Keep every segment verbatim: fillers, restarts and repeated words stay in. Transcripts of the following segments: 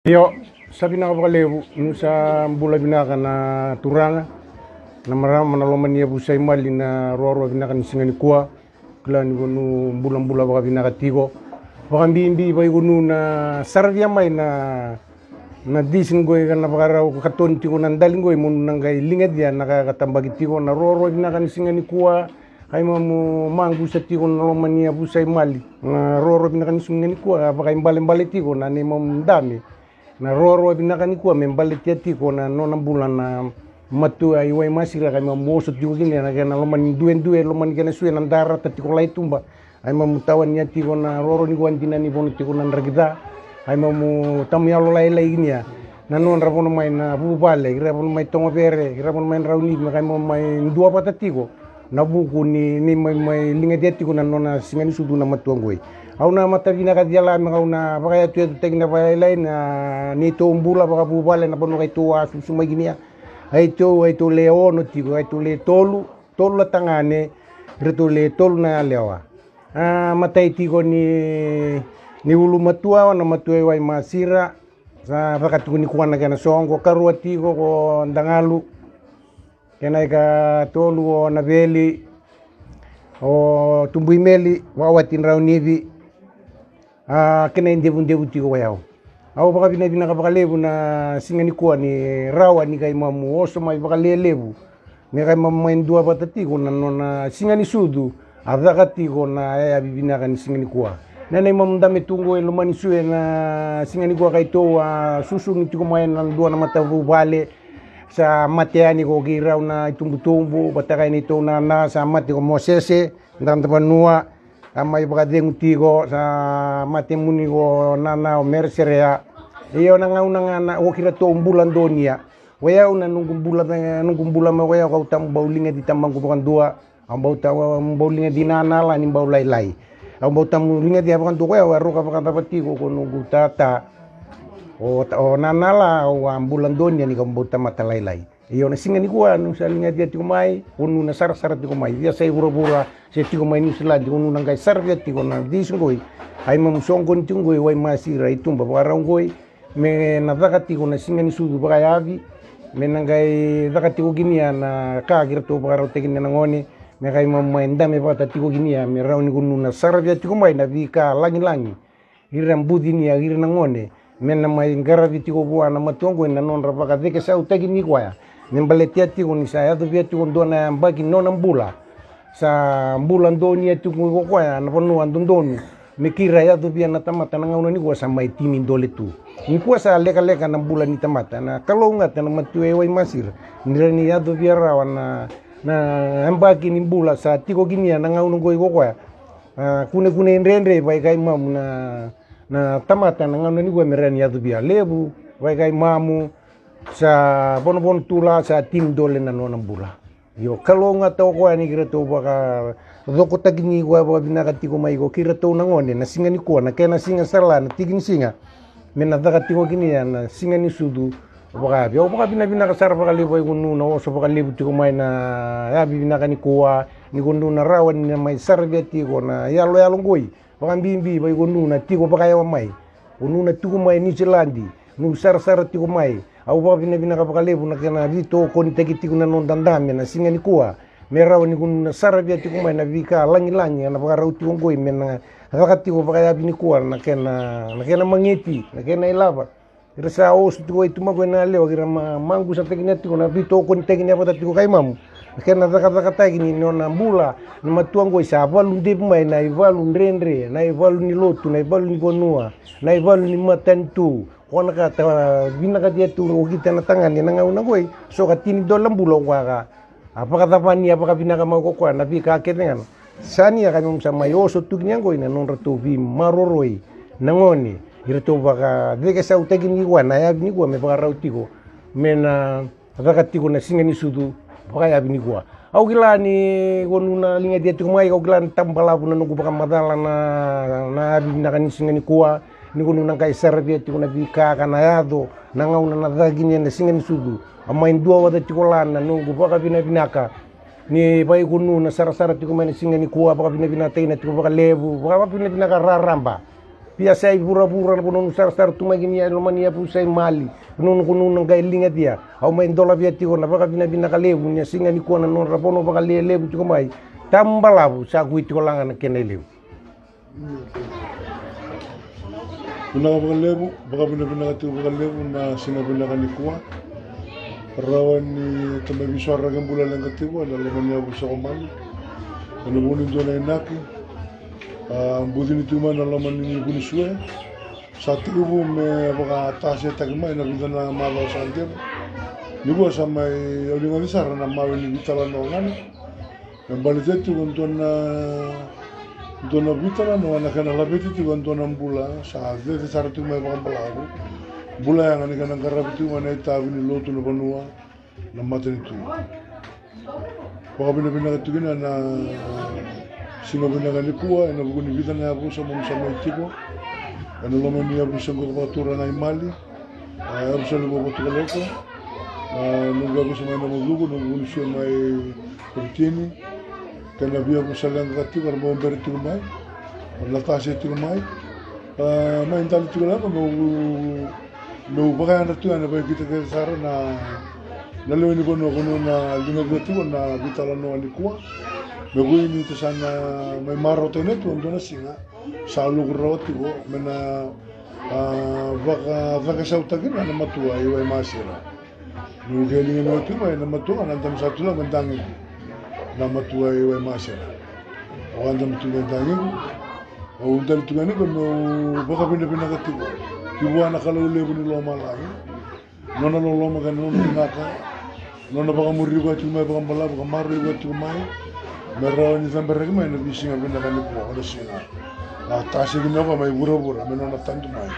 Io, sa vinaka vakalevu, ni sa bula vinaka na turaga, na marama, na lomani yavusa i mali na roaroa vinaka ni siga nikua. Kila ni vunu bulabula vakavinaka tiko. Vakabibi vei vunu na saravia mai na na disi qoi ka na vakarau ka toni tiko na dali qoi mo nu na qai ligacia na ka ka tabaki tiko na roaroa vinaka ni siga nikua. Kai mamu maqusa tiko na lomani yavusa i mali na roaroa vinaka ni siga nikua, vakaibalebale tiko na neimamu dame. Na roaroa vinaka nikua me baletia tiko na nona bula na matua i Waimasira, kai mamu oso tiko kina na kena lomani duedue, lomani kena sue na darata tiko lai tuba. Ai mamu tawania tiko na roro ni kua dina ni vono tiko na drakica. Ai mamu tamu yalo lailai kinia na nodra vono mai na vuvale, ira vono mai togovere, ira vono mai draunivi, me kai mamu mai dua vata tiko na vuku ni, ni mai, mai ligatia tiko na nona siga ni sucu na matua qoi. Au na mata vinaka ciala me kau na vakayatuyatutaki na vakalailai na neitou bula vakavuvale na vanua kaitou a susu mai kinia. Aitou, aitou le ono tiko, aitou le tolu, tolu na tagane, iratou le tolu na yalewa. A, matai tiko ni, ni ulumatua, o na matua i Waimasira. Sa caka tiko nikua na kena soqo, karua tiko ko Dagalu. Kena ikatolu o Naveli, o Tubuimeli, vakawati Draunivi. A, kena idevudevu tiko ko yau. Au vakavinavinaka vakalevu na siga nikua ni rawa ni kai mamu oso mai vakalelevu. Me kai mamu mai dua vata tiko na nona siga ni sucu, a caka tiko na yayavi vinaka ni siga nikua. Na neimamu dame tu qo e loma ni sue na siga nikua kaitou a susugi tiko mai na dua na matavuvale. Sa mate yani ko kei rau na itubutubu vata kai neitou nana, sa mate ko Mosese Dadavanua. A mai vakacegu tiko, sa mate muni ko nana o Mere Serea. Io, na gauna ga na o kiratou bula donia. Ko yau na noqu bula, noqu bula mai ko yau, kau tamu bau ligaci tamaqu vakadua. Au bau ta, au bau ligaci nana la ni bau lailai. Au bau tamu ligaci a vakadua ko yau, a roka vakacava tiko ko noqu tata. O, o nana la au a bula donia ni kau bau tamata lailai. Io, na siga nikua, nu sa ligacia tiko mai, o nu na sarasara tiko mai, ia sa i vuravura, se tiko mai Niusiladi, o nu na qai saravia tiko na disi qoi. Ai mamu soqoni tiko qoi, Waimasira, i tuba vakarau qoi, me na caka tiko na siga ni sucu vakayavi, me na qai caka tiko kinia na ka kiratou vakarautaki na gone, me kai mamu mai dame vata tiko kinia, me rau ni ko nu na saravia tiko mai na veika lagilagi. Ira bucinia, ira na gone, me na mai qaravi tiko vua na matua qoi na nodra vakaceke sautaki ni koya. Me baletia tiko ni sa yacovia tiko dua na yabaki nona bula. Sa bula donia tiko ko koya na vanua dodonu. Me kira yacovia na tamata na gauna nikua sa mai tini dole tu. Nikua sa lekaleka na bula ni tamata, na kalougata na matua e Waimasira. Ni ra ni yacovia rawa na, na yabaki ni bula sa tiko kinia na gauna qoi ko koya. A, kunekune dredre, vaikai mamu na, na tamata na gauna nikua me ra ni yacovia levu, vaikai mamu, sa vonovono tu la sa tini dole na nona bula. Io, kalougata o koya ni kiratou vakacokotaki ni koya vakavinaka tiko mai ko kiratou na gone, na siga nikua, na kena siga sara la, na tiki ni siga. Me na caka tiko kinia na siga ni sucu vakayavi. Au vakavinavinaka sara vakalevu vei ko nu na oso vakalevu tiko mai na yavi vinaka nikua, ni ko nu na rawa ni na mai saravia tiko na yaloyalo qoi. Vakabibi vei ko nu na tiko vakayawa mai. Ko nu na tiko mai Niusiladi, nu sarasara tiko mai. Au vakavinavinaka vakalevu na kena veitokonitaki tiko na noda dame na siga nikua. Me rawa ni ko nu na saravia tiko mai na veika lagilagi ena vakarau tiko qoi me na caka tiko vakayavi nikua na kena, na kena mageti, na kena ilava. Ira sa oso tiko i tumako ena yalewa, ira ma, maqusa takinia tiko na veitokonitaki ni yavata tiko kai mamu. Na kena cakacakataki ni nona bula, na matua qoi sa valu devu mai na ivalu dredre, na ivalu ni lotu, na ivalu ni vanua, na ivalu ni matanitu. Ko na ka ta vinakatia tu o kita na tagane na gauna qoi, so ka tini dola bula o koya ka. A vakacavani, a vakavinaka mai ko koya na veika kece gana. Sa ni a kai mamu sa mai oso tu kinia qoi na nodratou veimaroroi na gone. Iratou vakacekesau takinia koya na yavi nikua me vakarau tiko. Me na caka tiko na siga ni sucu vakayavi nikua. Au kila ni ko nu na ligatia tiko mai, au kila ni tabu balavu na noqu vakamacala na, na yavi vinaka ni siga nikua. Ni ko nu na qai saravia tiko na veika ka na yaco na gauna na caka kinia na siga ni sucu. A mai dua vata tiko la na noqu vakavinavinaka. Ni vei ko nu na sarasara tiko mai na siga nikua, vakavinavinakataina tiko vakalevu, vakavinavinaka raraba. Via sa i vuravura na vanua sarasara tu mai ki ni a loma ni yavusa i Mali. Nunu ku nunu na qai liga cia. Au mai dola via tiko na vakavinavinaka levu ni a siga ni kua na nodra vanua vakalelevu tiko mai. Tabu balavu sa kui tiko laga na kena i levu. Vinaka vakalevu, vakavinavinaka tiko vakalevu na siga vinaka ni kua. Rawa ni tamai visoraki bula leqa tiko ena loma ni yavusa ko Mali. Ena vuku ni dua na inaki. A bucini tiko mai na loma ni vunisue. Sa tekivu me vakatasetaki mai na vica na macawa sa devu. Ni vua sa mai oligaci sara na mawe ni vitalanoa gana. Me baleta tiko dua na dua na vitalanoa na kena laveti tiko dua na bula sa cece sara tiko mai vakabalavu. Bula yaga ni kena qaravi tiko mai na itavi ni lotu na vanua. Na matanitu. Vakavinavinaka tiko kina na siga vinaka ni kua ena vuku ni vica na yavusa mo sa mai tiko ena loma ni yavusa qo vakaturaga i Mali. A yavusa levu vakatukaloko. A noqu yavusa mai na Macuku, noqu vunisue mai Rutini. Kena via vusa leqa tiko era bau bere tiko mai. Era na tase tiko mai. A mai dali tiko leqa meu Meu vakayadra tu yani vei kita kece sara na na lewe ni vanua ko nona ligaciga tiko na vitalanoa ni kua. Me vei ni ta sa na mai marautaka tu dua na siga sa loku rawa tiko me na a vakacakasautaki na na matua i Waimasira. Meu ke liga ni oti mai na matua na dam sa tu la me dagiku. Na matua i Waimasira. Au a dam tu me dagiku. Au dali tu ga ni ko meu vakavinavinaka tiko ki vua na Kalou levu ni lomalagi. Nona loloma kei na nona vinaka. Nona vakamuri koya tiko mai vakabalavu ka maroroi koya tiko mai. Me rawa ni caberaki mai na veisiga vinaka ni kua, na siga. Na taseki me vaka mai vuravura me nona tadu mai.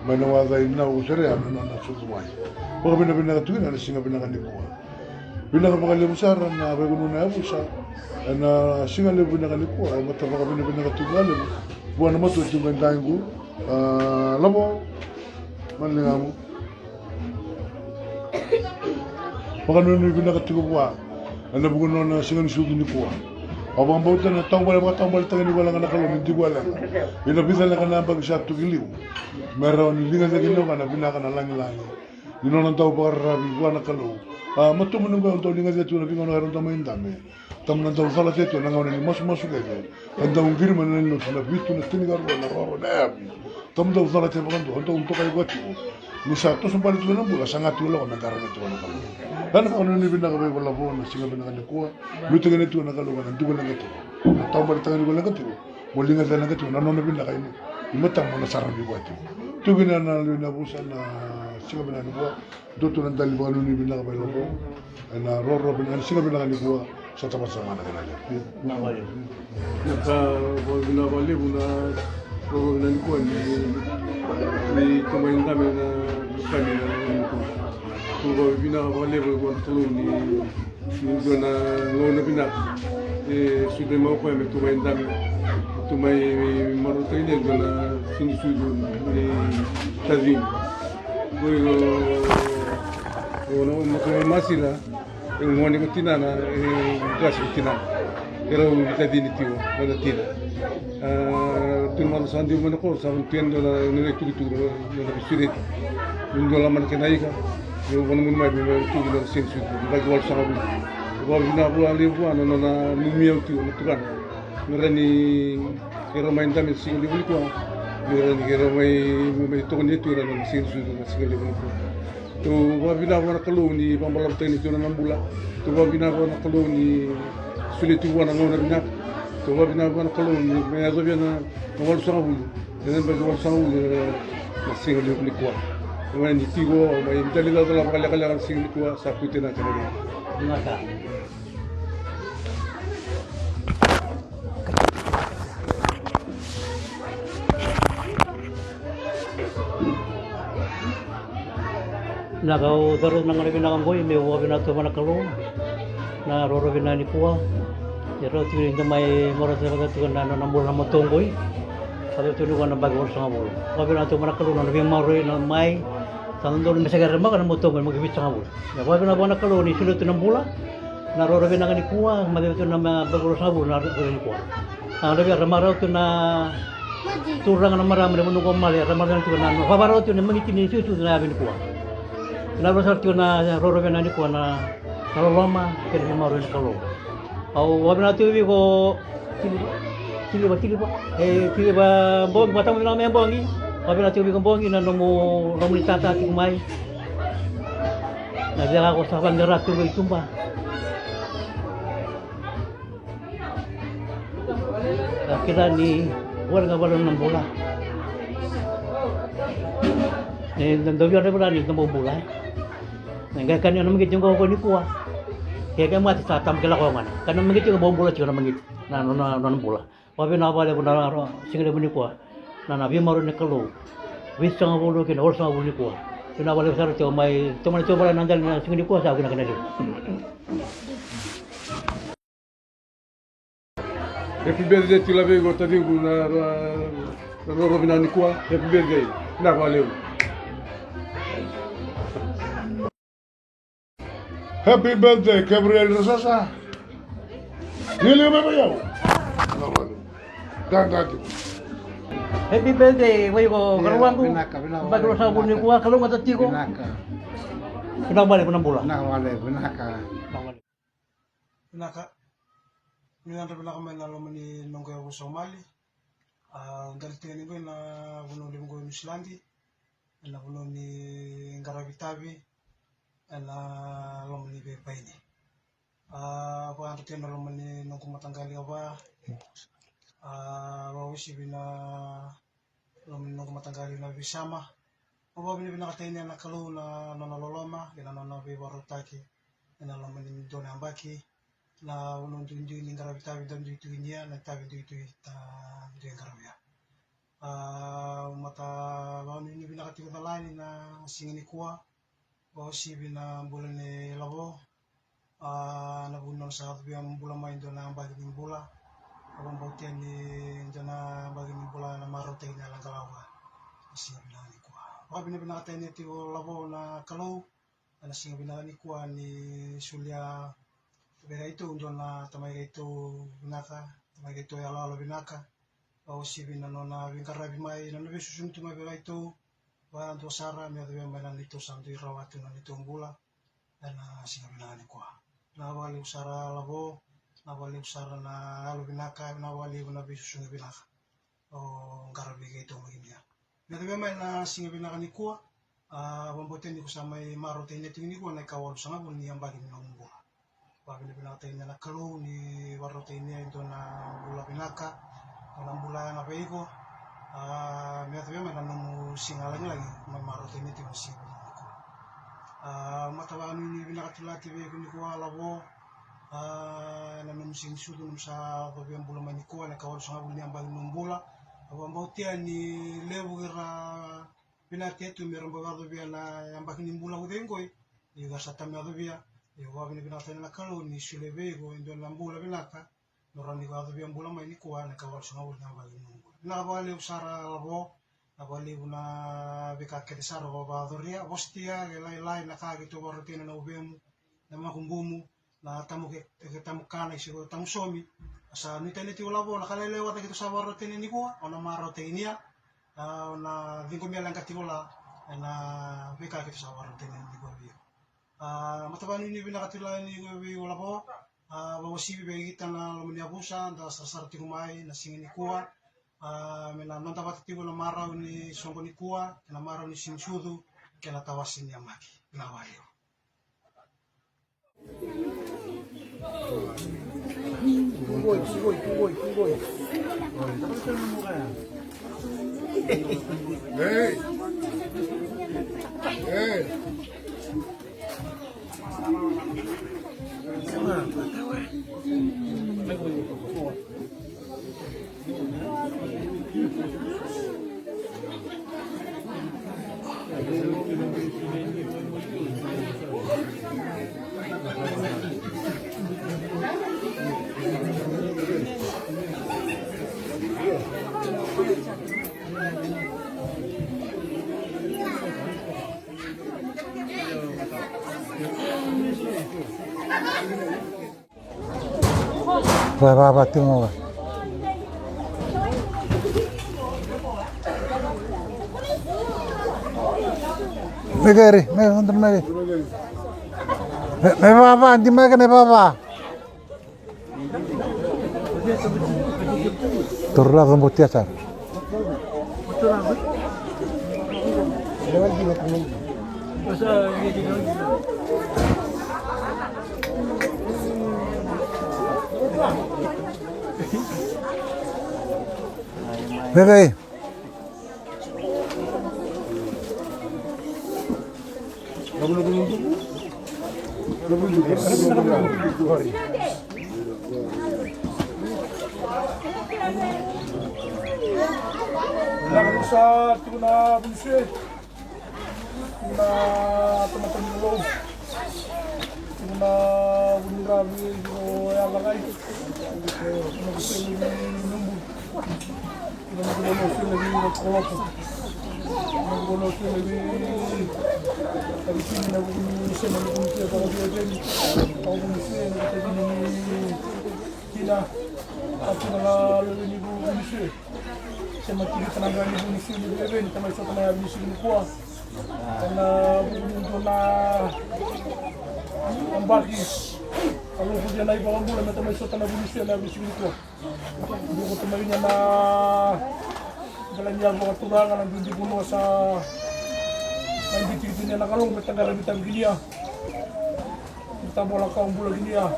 Mai na waca i Nau Serea me nona sucu mai. Vakavinavinaka tiko na siga vinaka ni kua. Vinaka vakalevu sara na veivanua na yavusa ena siga levu vinaka ni kua. Au mata vakavinavinaka tu vakalevu vua na matua tiko e dagiqu. A lavo. Maligamu. Vakanuinui vinaka tiko vua ena vuku ni nona siga ni sucu ni kua. Au vakabauta na taubale vakataubaletaka ni koya leqa na Kalou ni diko leqa. Ina vica leqa na yabaki sa toki liu me rawa ni liga cake ni oka na vinaka na lagilagi. Ni nona dau vakararavi vua na Kalou. A matua mani qo au dau liga cake tu na vigauna era dau mai dame. Tamu na dau cala tiko na gauna ni masumasu kece. Ka dau qiri mai na noti na vitu na tinikarua na roro na yavi. Tamu dau cala tiko vakadua au dau dokai koya tiko. Ni sa toso bale tiko na bula sa ga tiko lako me qaravi tiko na Kalou. Ena vakanuinui vinaka vei Valavo na siga vinaka ni kua. Nuitaki na tiko na Kalou na diko leqa tiko. Na taubale taka ni ko leqa tiko. Mo liga cake leqa tiko na nona vinaka i matamu na saravi koya tiko. Tiko kina na lewe ni yavusa na siga vinaka ni kua. Dua tu na dali vakanuinui vinaka mai loko. Ena roro vinaka, ena siga vinaka ni kua. Sa tavata sa mana kena levu. Na ka vakavinaka vakalevu na roro vinaka ni kua ni, ni tomai dame na lukani na nikua. Ko vakavinaka vakalevu vua na Kalou ni Ni dua na gauna vinaka e sucu mai o koya me tu mai dame, tu mai marautaki ni dua na siga ni sucu ni tacini. Ko iko o na maka mai masira e gone ko tinana e qasi ko tinana. E rau tacini tiko na tina. A tu na mata sa diu mai na koro sa vana tu e dua na itukutuku na na visureti. Ni dua lama na kena ika. Io, vana muni mai me tu na same suit. Ni baki walu saka vuli. Vakavinaka vua levu vua na nona mumi au tiko na tukana. Me rawa ni era mai dame siga levu ni kua. Me rawa ni era mai mai tokoni tu na nona same suit na siga levu ni kua. Tou vakavinaka vua na Kalou ni vakabalavutaki ni tu na na bula. Tou vakavinaka vua na Kalou ni solia tu vua na gauna vinaka. Tou vakavinaka vua na Kalou ni me yaco via na walu saka vuli. Ena baki walu saka vuli na siga levu ni kua. Mai ni tiko mai dali cala vakalekaleka na siga ni kua sa kuti na kena vei. Naka. Na ka au caro na gone vinaka qoi meu vakavinavinaka tu vua na Kalou na roro vinaka ni kua. E rau tiko ni da mai marautaka tiko na nona bula na matou qoi. Sa rau tiko ni kua na baki walusagavulu. Vakavinavinaka tu vua na Kalou na nona veimaroroi na mai. Sa dodonu me sega ni maka na matou qoi mai maka vitusagavulu. Ia vakavinavinaka vua na Kalou ni solia tu na bula. Na roro vinaka ni kua, macala tu na baki walusagavulu na roro ni kua. Na nodra via ra marau tu na Turaga na marama ni vanua qo Male, era marama tiko na, na vavarau tiko na magiti ni susu na yavi nikua. Na vara sara tiko na roro vei na nikua na, na loloma kei na veimaroroi ni Kalou. Au vakavinavinaka tiko vei iko Tiliva, Tiliva, Tiliva. E, Tiliva Bogi, vakatamu vinaka mai Bogi. Vakavinavinaka tiko vei iko Bogi na nomu, nomu ni tata tiko mai. Na via ko sa vaqara tiko i tuba. Ka kila ni vua ga vale na bula. Ni da dovia na vula ni da bau bula. Na qai kania na magiti qo ko nikua. Ke ke mati sa tama kila ko ngana. Kania na magiti qo bau bula tiko na magiti. Na, na, na, na bula. Vakavinavinaka vakalevu na, na, siga levu nikua. Na, na veimaroroi ni Kalou. Veisagavulu kei na walusagavulu nikua. Vinaka vakalevu sara tiko mai, tomani tiko vale na dali na siga nikua sa vinaka na levu. Happy birthday tiko vei iko taciqu na, na, na roro vinaka nikua. Happy birthday. Vinaka vakalevu. Happy birthday, Gabriel Rososa. Ni liga mai vei au. Vinaka vakalevu. Da, da, tiko. Happy birthday vei iko, Kalou waqu. Vinaka, vinaka vakalevu, vinaka. Baki rua sa vuni kua, Kalou ga ta tiko. Vinaka. Vinaka vakalevu na bula. Vinaka vakalevu, vinaka. Vinaka. Ni yadra vinaka mai na loma ni noqu yavusa o Male. A, au dali tiko yani qo ena vanua levu qo e Niusiladi, ena vanua ni qaravi tavi, ena loma ni veipaini. A, vakayadra tiko ena loma ni noqu mataqali yava. A, vakauasivi na loma ni noqu mataqali na veisama. Au vakavinavinakataka yani na Kalou na nona loloma kei na nona veivakarautaki ena loma ni dua na yabaki. Na vanua duidui ni qaravi tavi da dui tu kina, na itavi duidui da dui qaravia. A, au mata vakanuinui vinaka tiko cala yani na siga nikua. Vakauasivi na bula nei Lavo. A, na vuna nona sa yaco via bula mai dua na yabaki ni bula. Au vakabautia ni dua na yabaki ni bula na marautaki na yaloqalawa. Na siga vinaka nikua. Vakavinavinakataka yani tiko Lavo na Kalou. Ena siga vinaka nikua ni solia vei raitou dua na tamai raitou vinaka, tamai raitou yaloyalo vinaka. Vakauasivi na nona veiqaravi mai, na nona veisusu tu mai vei raitou. Vakadua sara me yaco vei mai na neitou sa dui rawa tu na neitou bula. Ena siga vinaka nikua. Vinaka vakalevu sara Lavo, vinaka vakalevu sara na yalo vinaka, vinaka vakalevu na veisusu vinaka. O qaravi keitou mai kina. Me yaco vei mai na siga vinaka nikua, a, vakabautia ni ko sa mai marautaka tiko nikua na ikawalusagavulu ni yabaki ni nomu bula. Vakavinavinakataka yani na Kalou ni vakarautaka yani e dua na bula vinaka, dua na bula yaga vei iko. A, me yaco vei mai na nomu siga lagilagi, mai marautaka yani tiko na siga vinaka nikua. A, mata vakanuinui vinaka tiko vei iko nikua Lavo. A, ena nomu siga ni sucu, nomu sa yaco via bula mai nikua, na ikawalusagavulu ni yabaki ni nomu bula. Au vakabautia ni levu era vinakata tu me ra bau yaco via na yabaki ni bula ko cei qoi. Ni ra sa tama yaco via. Au vakavinavinakataka yani na Kalou ni solia vei iko e dua na bula vinaka. Me rawa ni ko yaco via bula mai nikua, na ikawalusagavulu ni yabaki ni nomu bula. Vinaka vakalevu sara Lavo. Vinaka vakalevu na veika kece sara ko vakayacoria, vosa tiko e lailai na ka keitou vakarautaka na uvemu, na makubumu, na tamu ke, ke tamu kana, isi ko tamu somi. Sa nuitaka tiko Lavo na ka lailai vata keitou sa vakarautaka nikua, o na marautaka yani, a, o na ciqoma leqa tiko la ena veika keitou sa vakarautaka nikua vei iko. A, mata vakanuinui vinaka tiko yani vei iko Lavo. A, vakauasivi vei keitou na loma ni yavusa da sarasara tiko mai na siga nikua. A, me na noda vata tiko na marau ni soqo nikua, kei na marau ni siga ni sucu, kei na tawase ni yamaki. Vinaka vakalevu. Hey. Hey. Vavava tiko ga. Keri, me, me, me, me vava, di me kena vava. Toro lava mo tia sara. Vevei. Sa tiko na vunise, tiko na tamata ni Kalou, tiko na vuniravi o Yacakai, tiko na vunise ni Nubu. Ina vuku ni nosi na vei na Koloko. Ina vuku ni nosi na vei na vei na vuku ni sema ni vuku ni sema ni vuku ni sema ni vuku ni sema ni kina. Ati na la lele ni vuku ni sema. Sema kiri tana ga ni vuku ni sema ni veve ni tamai sota na ya vei ni sema ni kua. Na vuku ni dua na ambaki. Alo vuku ni na ivakabula me tamai sota na vuku ni sema na ya vei ni sema ni kua. Dua ko tamai na bela ni yavu vakaturaga na duidui vanua sa na bitikitini na Kalou me taqara vitavikinia. Tabola ka bula kinia.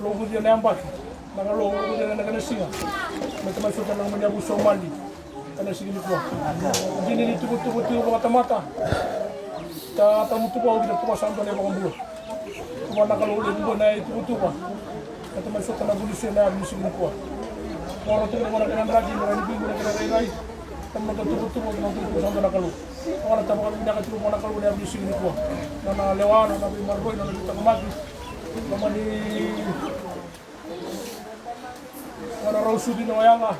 Lokucia na yabaki na Kalou, lokucia na kena siga. Me tamai sota na mani yavu somali. Ena siga nikua. Dina ni tuvatuva tiko vakatamata. Ta tamutuva au ki na tuva sa dua na ivakabula. Tuva na Kalou levu dua na ituvatuva. Na tamai sota na vunise na yavu ni siga nikua. Ora tiko na gona kena draki, na rani bingo na kena rairai. Tamata tuvatuva, na tuvatuva sa dua na Kalou. Ora tavaka vinaka tiko vua na Kalou na yavu ni siga nikua. Na nona lewa, na nona veimaroroi, na nona veitaqomaki. Na mani Gona rau sucu ni Oyaga.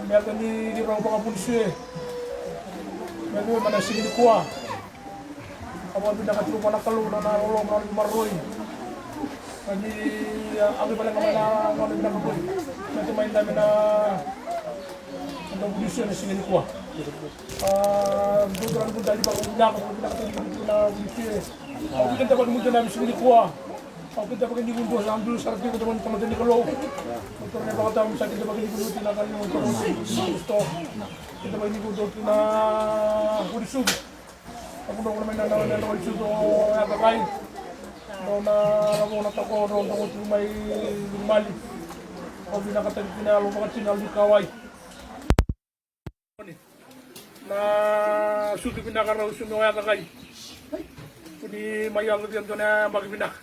Me yacani ni rau vakavunise. Me vei mana siga nikua. A vakavinaka tiko vua na Kalou na nona loloma na nona maroroi. Ani a vei valega mai na nona vinaka koi. Me te mai dame na na vunise na siga nikua. A dodra ni kudali vakavinaka vakavinaka tiko na vunise. A vei keda vakamudu na siga nikua. Au kidavaki ni vudua sa dua sara tiko na tamata ni Kalou. Au toro na ivakatawa me sa kidavaki ni vudua tiko na Kalou, au toro na Karisito. Kidavaki ni vudua tiko na Vunisuku. Au vudua mai na na na Vunisuku o Yakakai. Au na lavo na tako, au na tako tiko mai Mali. Au vinakataki kina yalo vakatini, yalo ni kauwai. Na sucu vinaka rau sucu o Yakakai. Kuni mai yalo via dua na yabaki vinaka.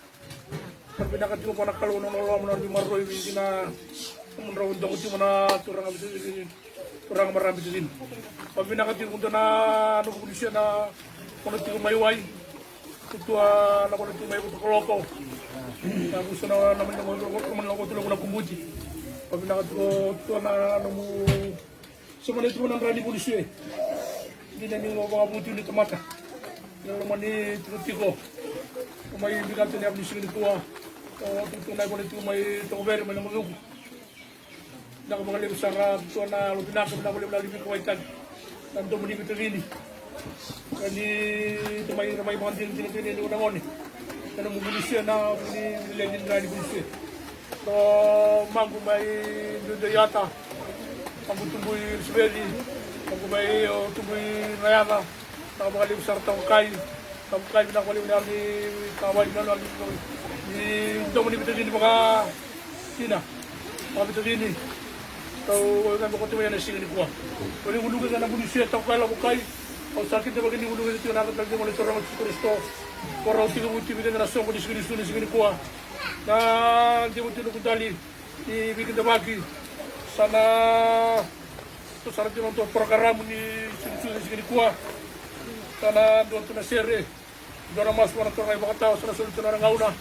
Vinaka tiko vua na Kalou na nona loloma na nona veimaroroi vei kina. Drau doko tiko na turaga vei tiko kina. Turaga marama vei tiko kina. Vinaka tiko dua na noqu vunisia na kona tiko mai wai. Kutua na kona tiko mai Vutakoloko. Na vusa na na mani na kona tiko na kubuti. Vinaka tiko tua na nomu Sema ni tiko na dra ni vunisia. Dina ni mo vakavuti ni tamata. Ni loma ni tikotiko. Mai bikatu ni avu ni siga nikua. O tutu na ivone tu mai Tokovere mai na macuku. Na ka vakalevu sara tu na lotu na ka na vakalevu na livi ko waitaki. Na domo ni vitavini. Ni tamai na mai vakadina dina dina ni una gone. Na nomu vunisia na vuni vunisia ni dra ni vunisia. Ko magu mai Duidui Yata, magu tubu i Lisiveli, magu mai o tubu i Nayata, na ka vakalevu sara Taukai, Taukai vinaka vakalevu na yalo ni kauwai, na yalo ni domo ni vitavini vaka tina, vaka vitavini. Kau o yau me koto mai ena siga nikua. Ko ni vuluki ga na vunisia Taukai Lavukai, au sa kidavaki ni vuluki ga tiko na ka tale tiko na Turaga Jisu Karisito. Ko rau tiko vuti vei keda na soqo ni siga ni su ni siga nikua. Na dewa tiko na kudali ni veikidavaki. Sa na to sara tiko na tou porokaramu ni sulisusu ni siga nikua. Sa na dua tu na sere. Dua na masu vua na turaga ivakatawa sa na soli tu na gauna.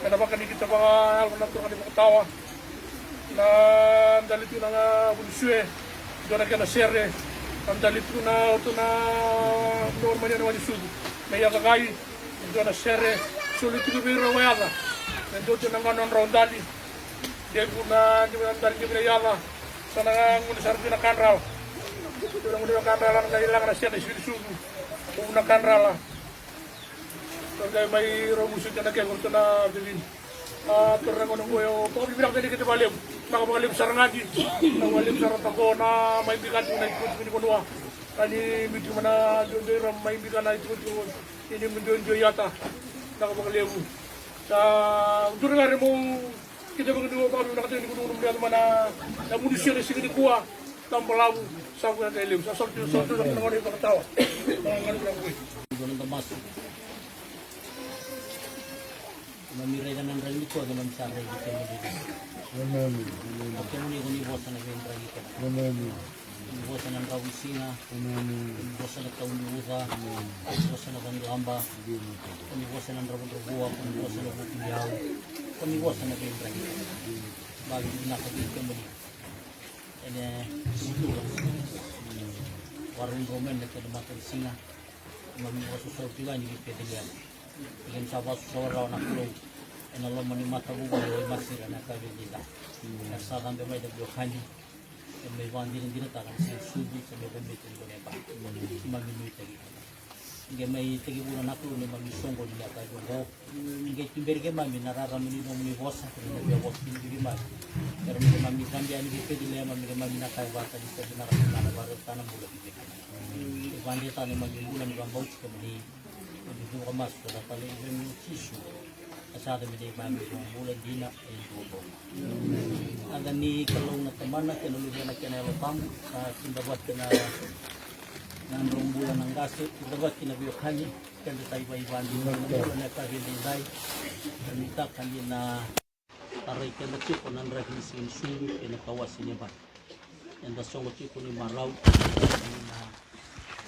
Ena vakanikita vakayalo na turaga ivakatawa. Na dali tu na vunisue. Dua na kena sere. Na dali tu na oto na dua na mania na wani sucu. Na yakakai. Dua na sere, soli tiko vei rau a yaca. Me dua tiko na gauna na drau dali. Devu na, devu na dali, devu na yaca. Sa na guni sara tiko na kadrawa. Dua na guni na kadrawa, na ilaga na sere, sili sucu. Au na kadrala. Sa qai mai rau musu tena ke, qori tena vevini. A, toro na gone qo, e, o, vakavinaka tena kete vakalevu. Vinaka vakalevu sara ga di. Vinaka vakalevu sara tako na mai bika tu na itikotiko ni vanua. Ka ni miti mana jojo ira mai bika na itikotiko. Ini mujojo yata. Vinaka vakalevu. Sa duri gare mo Keda vakanuinui, vakanuinui na ka tiko ni kudukunu muriatu mai na, na munisio na siga nikua. Tabalavu, sa kua na ka e levu, sa sota, sota, sota na gone vakatawa. Dua na masu. Keimami raica na draki nikua, keimami sa raici kemuni. Amen. O kemuni ko ni vosa na veidraki kemuni. Amen. Ko ni vosa na dravuisiga. Amen. Ko ni vosa na tau ni uca. Amen. Ko ni vosa na cagilaba. Amen. Ko ni vosa na dravudravua. Ko ni vosa na vuku ni yau. Ko ni vosa na veidraki. Amen. Vakavinaka vei kemuni. Ena vutuka. Amen. Vakarau mai na kena matanisiga. Keimami vakasosauti ga ni vei Peceliema. Keimami sa vakasosau rawa na Kalou. Ena loma ni matavuvu ni wai masira na ka vei dina. Amen. Era sa cabe mai na veiwekani. E mai vakadinadinataka na siga ni sucu, sa mai vomita ni gone ba. Keimami nuitaki. Qai mai tekivuna na Kalou neimami soqoni ni yakavi oqo. Qai tuberi keimami na rarama ni nomuni vosa, kei na via vosa kina vei keimami. Era ni keimami cabe yani vei Peceliema, keimami na kaya vata ni sa vinaka na ka na vakarau tana bula ki vei keimami. E vakadeitaka neimami bula ni vakabauti kemuni. Keimami cuva ka masu ena yaca talei ni Jisu. Ka sa yaca me neimami bula dina e dua bau. Yaca ni Kalou na Tamana kei na Luvena kei na Yalo Tabu. Sa kidavaki na, na drau bula na qase, kidavaki na veiwekani. Keda sa ivakavakadinadina na bula na yakavi edaidai. Ka nuitaka ni na tarai keda tiko na draki ni siga ni sucu kei na kawasi ni yabaki. Eda soqo tiko ni marau, ni na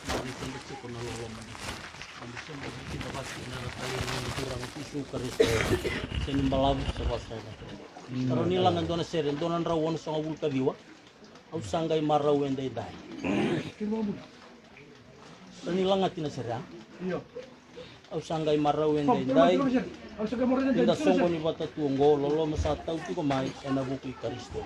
marau keda tiko na loloma ni Kalou. Eda soqo tiko vata kei na yaca talei ni Turaga o Jisu Karisito. Sega ni balavu, sa vakasaga. Rawa ni laga e dua na sere, dua na drau onosagavulu ka ciwa. Au sa qai marau edaidai. Rawa ni lagati na sere, a? Io. Au sa qai marau edaidai. Au sa qai marau edaidai. Ni da soqoni vata tu oqo, loloma sa tau tiko mai ena vuku i Karisito.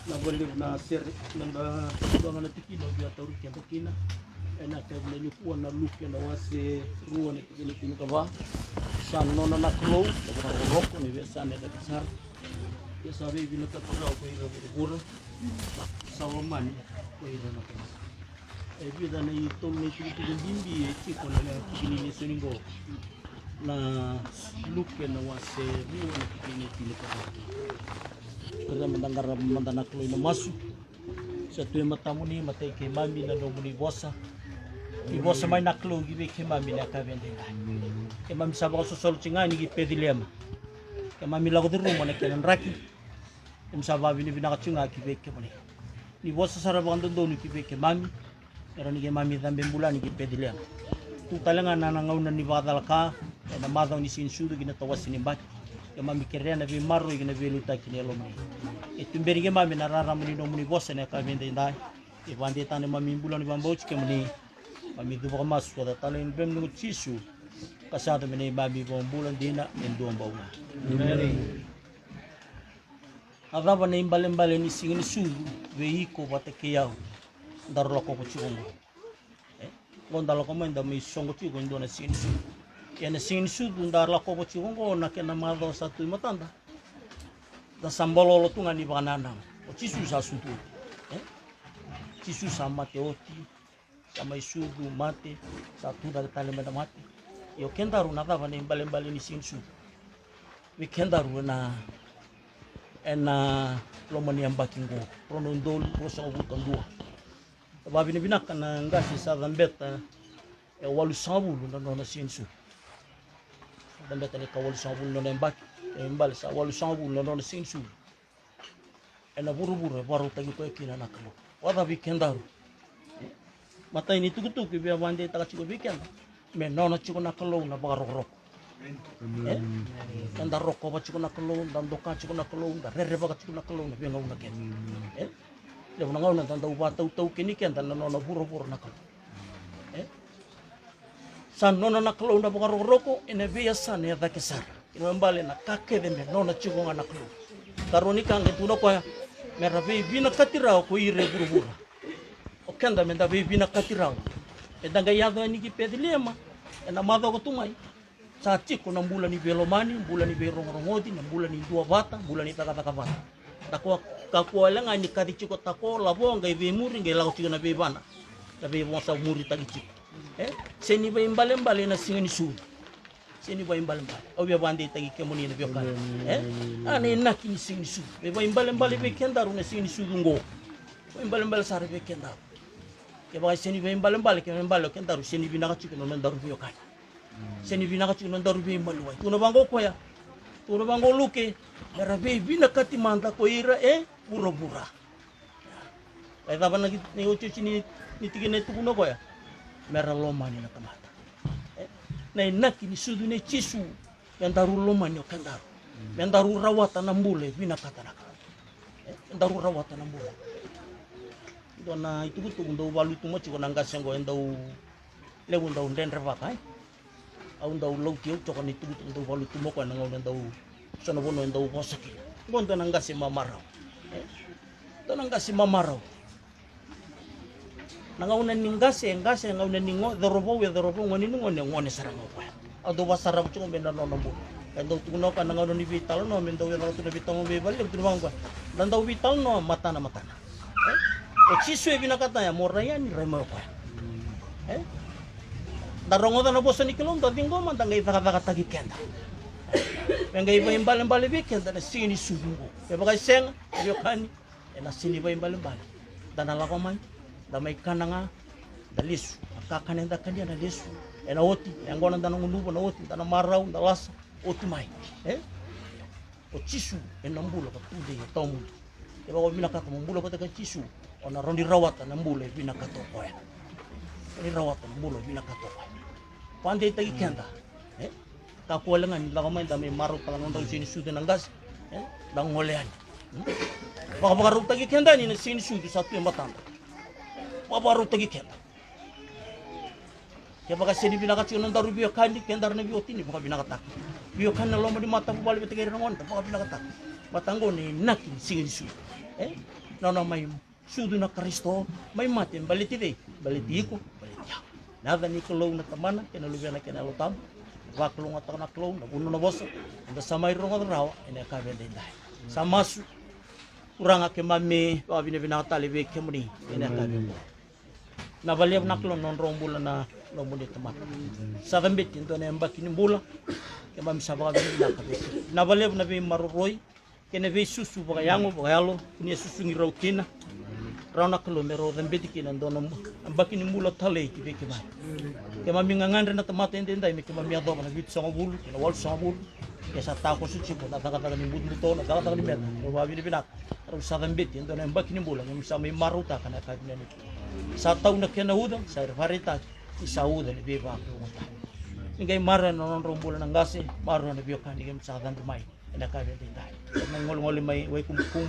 Na valevu na sere na da dua ga na tikina au via tauri keda kina. Ena kevuna nikua na Luke na wase rua na tikina tinikava. Sa nona na Kalou na vakarokoroko ni veiyasana e cake sara. Ia sa veivinakati rawa ko ira vuravura. Sa lomani ko ira na tamata. E vica na itolu na itikotiko bibi e tiko na tikina ni lesoni qo. Na Luke na wase rua na tikina e tinikava. Keda mada qarava mada na Kalou ena masu. Sa tu e matamuni, matai keimami na nomuni vosa. Ni vosa mai na Kalou ki vei keimami na yakavi edaidai. Keimami sa vakasosolo tiko ga yani ki Peceliema. Keimami lako curuma na kena draki. Keimami sa vakavinavinaka tiko ga ki vei kemuni. Ni vosa sara vakadodonu ki vei keimami. Me rawa ni keimami cabe bula yani ki Peceliema. Tu tale ga na gauna ni vakacalaka ena macawa ni Siganisucu ki na tawase ni yabaki. Keimami kerea na veimaroroi kei na veiliutaki ni Yalomuni. E tuberi keimami na rarama ni nomuni vosa ena yakavi edaidai. E vakadeitaka na neimami bula ni vakabauti kemuni. Keimami cuva ka masu ena yaca talei ni luvemuni ko Jisu, ka sa yaco me neimami iVakabula dina e dua bau ga. Emeni. A cava na ibalebale ni Siganisucu vei iko vata kei au? Daru lakova tiko oqo. E? Oqo da lako mai da mai soqo tiko e dua na Siganisucu. Ia na Siganisucu da lakova tiko oqo na kena macawa sa tu e matada. Da sa balolo tu ga ni vakanananu. O Jisu sa sucu oti. E? Jisu sa mate oti. Sa mai sucu, mate, sa tu cake tale mai na mate. Ia o kedaru na cava na ibalebale ni Siganisucu vei kedaru ena, ena loma ni yabaki qo, rua na udolu ruasagavulu ka dua. Vakavinavinaka na qase sa cabeta e walusagavulu na nona Siganisucu. Cabeta na ika walusagavulu na nona yabaki, e bale sa walusagavulu na nona Siganisucu. Ena vuravura e vakarautaki koya kina na Kalou. Vakacava vei kedaru? Matai ni tukutuku e via vakadeitaka tiko vei keda, me nona tiko na Kalou na vakarokoroko. E? Eda rokova tiko na Kalou, da doka tiko na Kalou, da rerevaka tiko na Kalou na veigauna kece. E? Levu na gauna da dau vakatautaukeni keda na nona vuravura na Kalou. E? Sa nona na Kalou na vakarokoroko ena veiyasana e cake sara. Kena ibalebale na ka kece me nona tiko ga na Kalou. Karua ni ka qai tukuna o koya, me ra veivinakati rawa ko ira e vuravura. O keda me da veivinakati rawa. Eda qai yaco yani ki Peceliema ena macawa ka tu mai. Sa tiko na bula ni veilomani, bula ni veirogorogoci, na bula ni duavata, bula ni cakacaka vata. Kakua, kakua wale ga ni kaci tiko tako, lavo, qai veimuri, qai lako tiko na veivana. Na veivosa muritaki tiko. E? Se ni vaibalebale na Siganisucu. Se ni vaibalebale. Au via vakadeitaki kemuni na veiwekani. E? A na inaki ni Siganisucu. Me vaibalebale vei kedaru na Siganisucu oqo. Vaibalebale sara vei kedaru. Kevaka e se ni vaibalebale, kevaka e bale o kedaru se ni vinaka tiko na nodaru veiwekani. Se ni vinaka tiko na nodaru veimaliwai. Tukuna vaqo o koya. Tukuna vaqo o Luke. Me ra veivinakati mada ko ira e vuravura. E cava na ki-, na iotioti ni, ni tikina e tukuna o koya? Me ra lomani na tamata. E, na inaki ni sucu nei Jisu, me daru lomani o kedaru. Me daru rawata na bula e vinakata na Kalou. E, me daru rawata na bula. Dua na itukutuku dau vakalutuma tiko na qase qo, e dau levu dau dredrevaka, e. Au dau lauti au toka na itukutuku dau vakalutuma o koya na gauna e dau, so na vanua e dau vosa kina. Qo dua na qase mamarau. E? Dua na qase mamarau. Na gauna ni qase, e qase, na gauna ni go-, cauravou, e cauravou, gone ni gone, e gone sara ga o koya. Au dau vakasarava tiko mai na nona bula. E dau tukuna o koya na gauna ni veitalanoa, me dau yaco tu na veitalanoa veivalelevu, tukuna vaqo o koya. Da dau veitalanoa matana matana. E? O Jisu e vinakata ya mo rai yani, rai mai o koya. E? Da rogoca na vosa ni Kalou, da ciqoma, da qai cakacakataki keda. Me qai vaibalebale vei keda na siga ni sucu qo. Kevaka e sega, veiwekani, ena sega ni vaibalebale. Da na lako mai, da mai kana ga, da lesu. A kakana eda kania na lesu. Ena oti, e yaqona da na gunuva na oti, da na marau, da lasa, oti mai. E? O Jisu ena bula ka tu cei e tawamudu. Kevaka o vinakata mo bula vata kei Jisu, o na rawa ni rawata na bula e vinakata o koya. Rawa ni rawata na bula e vinakata o koya. Vakadeitaki keda. E? Kakua wale ga ni lako mai da mai marautaka na nodrau siga ni sucu na qase. E? Da gole yani. Vakavakarautaki keda yani na siga ni sucu sa tu e matada. Vakavakarautaki keda. Kevaka se ni vinaka tiko na nodaru veiwekani, kedaru na veiwatini, vakavinakataka. Veiwekani na loma ni matavuvale vata kei ira na gone, vakavinakataka. Vata qo na inaki ni siga ni sucu. E? Na nona mai sucu na Karisito mai mate baleti cei? Baleti iko, baleti au. Na yaca ni Kalou na Tamana kei na Luvena kei na Yalo Tabu. Vakalougatataka na Kalou na vuna, na vosa eda sa mai rogoca rawa ena yakavi edaidai. Sa masu. Turaga, keimami vakavinavinaka tale vei kemuni ena yakavi edaidai. Na vakalevu na Kalou na nodrau bula na nomuni tamata. Sa cabeti e dua na yabaki ni bula. Keimami sa vakavinavinaka vei kemuni. Na vakalevu na veimaroroi kei na veisusu vakayago, vakayalo, ko ni a susugi rau kina. Rau na Kalou me rau cabeti kina e dua na yabaki ni bula talei ki vei keimami. Keimami gagadre na tamata edaidai me keimami yacova na vitusagavulu kei na walusagavulu. Ia sa takoso tiko na cakacaka ni butobuto, na cakacaka ni meca. Rau vakavinavinaka. Rau sa cabeti e dua na yabaki ni bula, keimami sa mai marautaka na yakavi ni nikua. Sa tau na kena uca, sa ivakaraitaki, ni sa uca ni veivakalougatataki. Ni qai maroroya na nodrau bula na qase, maroroya na veiwekani keimami sa cabe mai ena yakavi edaidai. Na goligolimai, waikubukubu,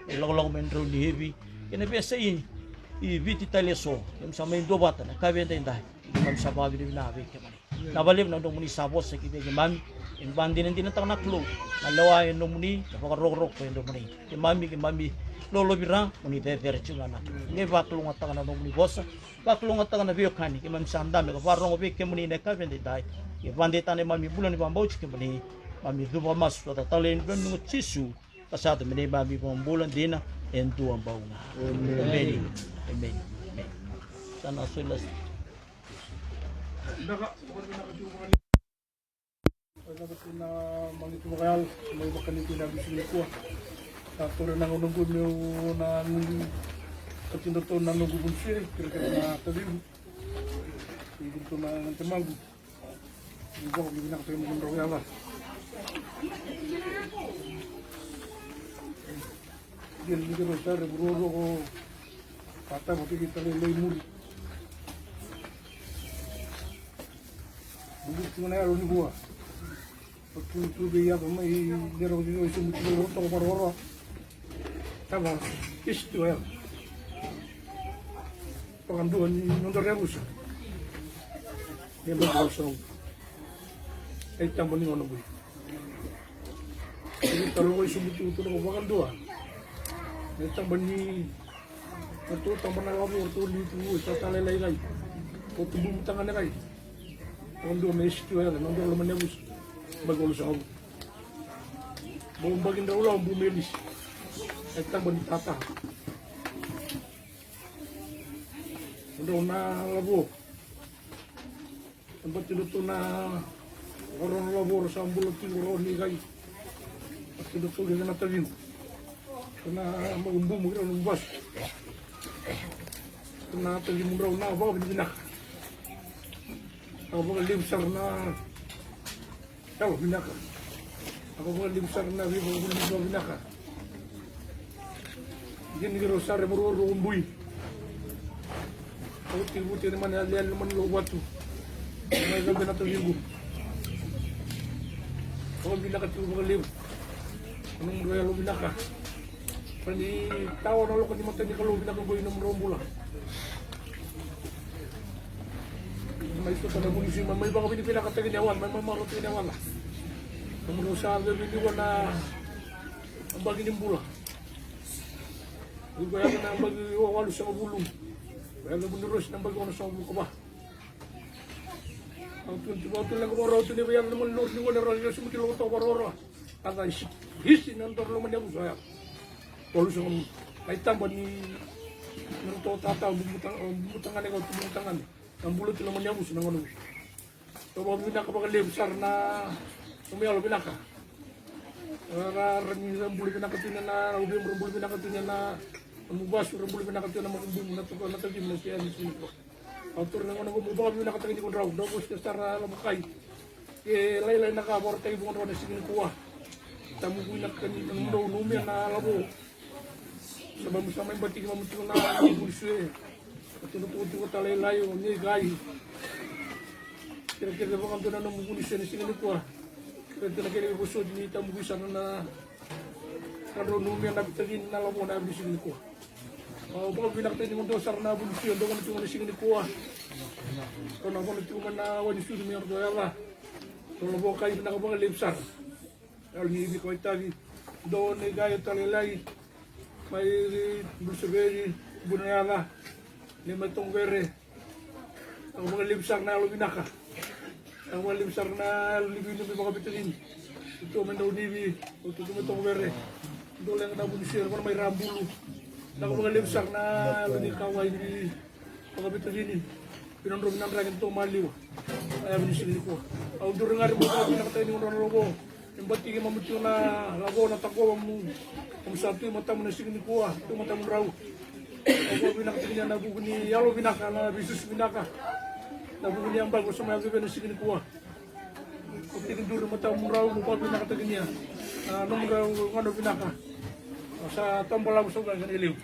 na ilakolako mai na drau ni ivi, kei na veiyasai i Viti tale eso, keimami sa mai duavata ena yakavi edaidai. Keimami sa vakavinavinaka vei kemuni. Na vakalevu na nomuni sa vosa ki vei keimami. Keimami vakadinadinataka na Kalou na lewa e nomuni, na vakarokoroko e nomuni. Keimami, keimami lolovira, mo ni cecere tiko ga na Kalou. Qai vakalougatataka na nomuni vosa, vakalougatataka na veiwekani keimami sa dabe ka vakarogo vei kemuni ena yakavi edaidai. Qai vakadeitaka na neimami bula ni vakabauti kemuni. Keimami cuva masu vata tale ena yaca i Jisu, ka sa yaco me neimami iVakabula dina e dua bau ga. Emeni. Emeni. Emeni. Emeni. Sa na soli. Cava tu na magiti vakayalo mai vakani tu na bisu nikua. Sa tore na gauna qo meu na gugu, ka tiko tu na noqu vunisoe, kerekere na taciqu. Tiko tu na temaqu. Ni vakavinakataki na nodrau yaca. Ia ni keirau sa revurovo ko patava kei tale lai muri. Bubu tu na yalo ni vua. Vatutu vei yaco mai, dera o cico i sumu tiko roto ko varoro. Tava, isi tiko yaco. Vakadua ni noda revusa. Ni bako so. Ai tamba ni ono bui. Ni talo ko i sumu tiko tiko ko vakadua. Ni tamba ni Ratou taba na lavo, ratou liu tu, sa tale lai kai. Ko tu bumu tagane kai. Ratou dua me isi tu ela, na dua loma ni yavusa. Mai ko lusa ngavu. Mo baki drau lau bu me lisi. E taba ni tata. Drau na lavo. E bati ratou na oro na lavo, sa bula tiko oro ni kai. Bati ratou kece na tacimu. Na makubumu kei na makubasu. Na tacimu drau na vakavinavinaka. Na vakalevu sara na yalo vinaka. Ako vakalevu sara na veivakavinavinaka. Kini kiro sara e varuvaru ko bui. Au tiko vuti ni mani aliali mani lo vatu. Mai cabe na taviqu. Au vinaka tiko vakalevu. Anu mudro yalo vinaka. Pani tawa na loko ni mata ni Kalou vinaka ko ina mudro bula. Mai sota na vuni sui, mai vakavinavinakataki ni awala, mai mamarotaki ni awala. Nomudou sa veveni ua na baki ni bula. Iko yaka na baki ua walusagavulu. Yaka vuni rosi na baki ua na sagavulu ka va. Au tu, tu, tu, lako voro, tu, ni vaya na mani lori, ni ua na rori, ni sumu ki loko to voro. Ata isi, isi na doro loma ni avuso ya. Walusagavulu. Mai taba ni, ni roto tata, bumutanga, bumutanga ne, bumutanga ne. Na bula tu loma ni yavusa na gauna. Au vakavinavinaka vakalevu sara na nomu yalo vinaka. Ra, ra, ra ni ra bula vinaka tu na, na uve ra bula vinaka tu na, na nomu vasu ra bula vinaka tu na makubumu na tuka na tavimu na sia ni sui. Au taura na gauna qo meu vakavinavinakataki ni ko drau, drau vosi sara na lavo kai. E lailai na ka vakarautaki vua drau na siga nikua. Tamuqu vinaka ni nomudrau numia na lavo. Sa mamu sa mai bati ki mamu tiko na vuni sue. Ati na tukutuku ta lailai o ni kai. Kerekere vakadua na nomu vuni sue ni siga nikua. Kerekere na kere vosoti ni tamuqu sara na kadrau numia na vitacini na lavo na vuni siga nikua. Au vakavinavinakataki ni dua sara na vuni sue dua vuni tiko na siga nikua. Au na vuna tiko mai na wai ni sui me au dua yava. Au na vokai vinaka vakalevu sara. Yalo ni ivi kau itavi. Dou ni qai o talailai. Mai Bruce Veni, Bunayaca, ni mai Toguvere. Au vakalevu sara na yalo vinaka. Au vakalevu sara na yalo ni vili mai vakavitacini. Utu mai Daunivi, utu mai Toguvere. Dole ga na vuni sere, vana mai Rabulu. Au vakalevu sara na yalo ni kauwai ni vakavitacini. Vinadro vinadra kei na tou maliwa. Na yavi ni siga nikua. Au duri gari mo vinakataki ni odra na lovo. Ni batiki mamu tiko na lavo na takova mu. Mu sa tu i matamu na siga nikua, tu i matamu drau. Au vinakataki ni na vuku ni yalo vinaka, na veisusu vinaka. Na vuku ni yabaki ko sa mai yaco vei na siga nikua. Au tiki duri matamu drau, mu vinakataki ni na nomu drau gano vinaka. Au sa tau balavu sa vinaka ni levu.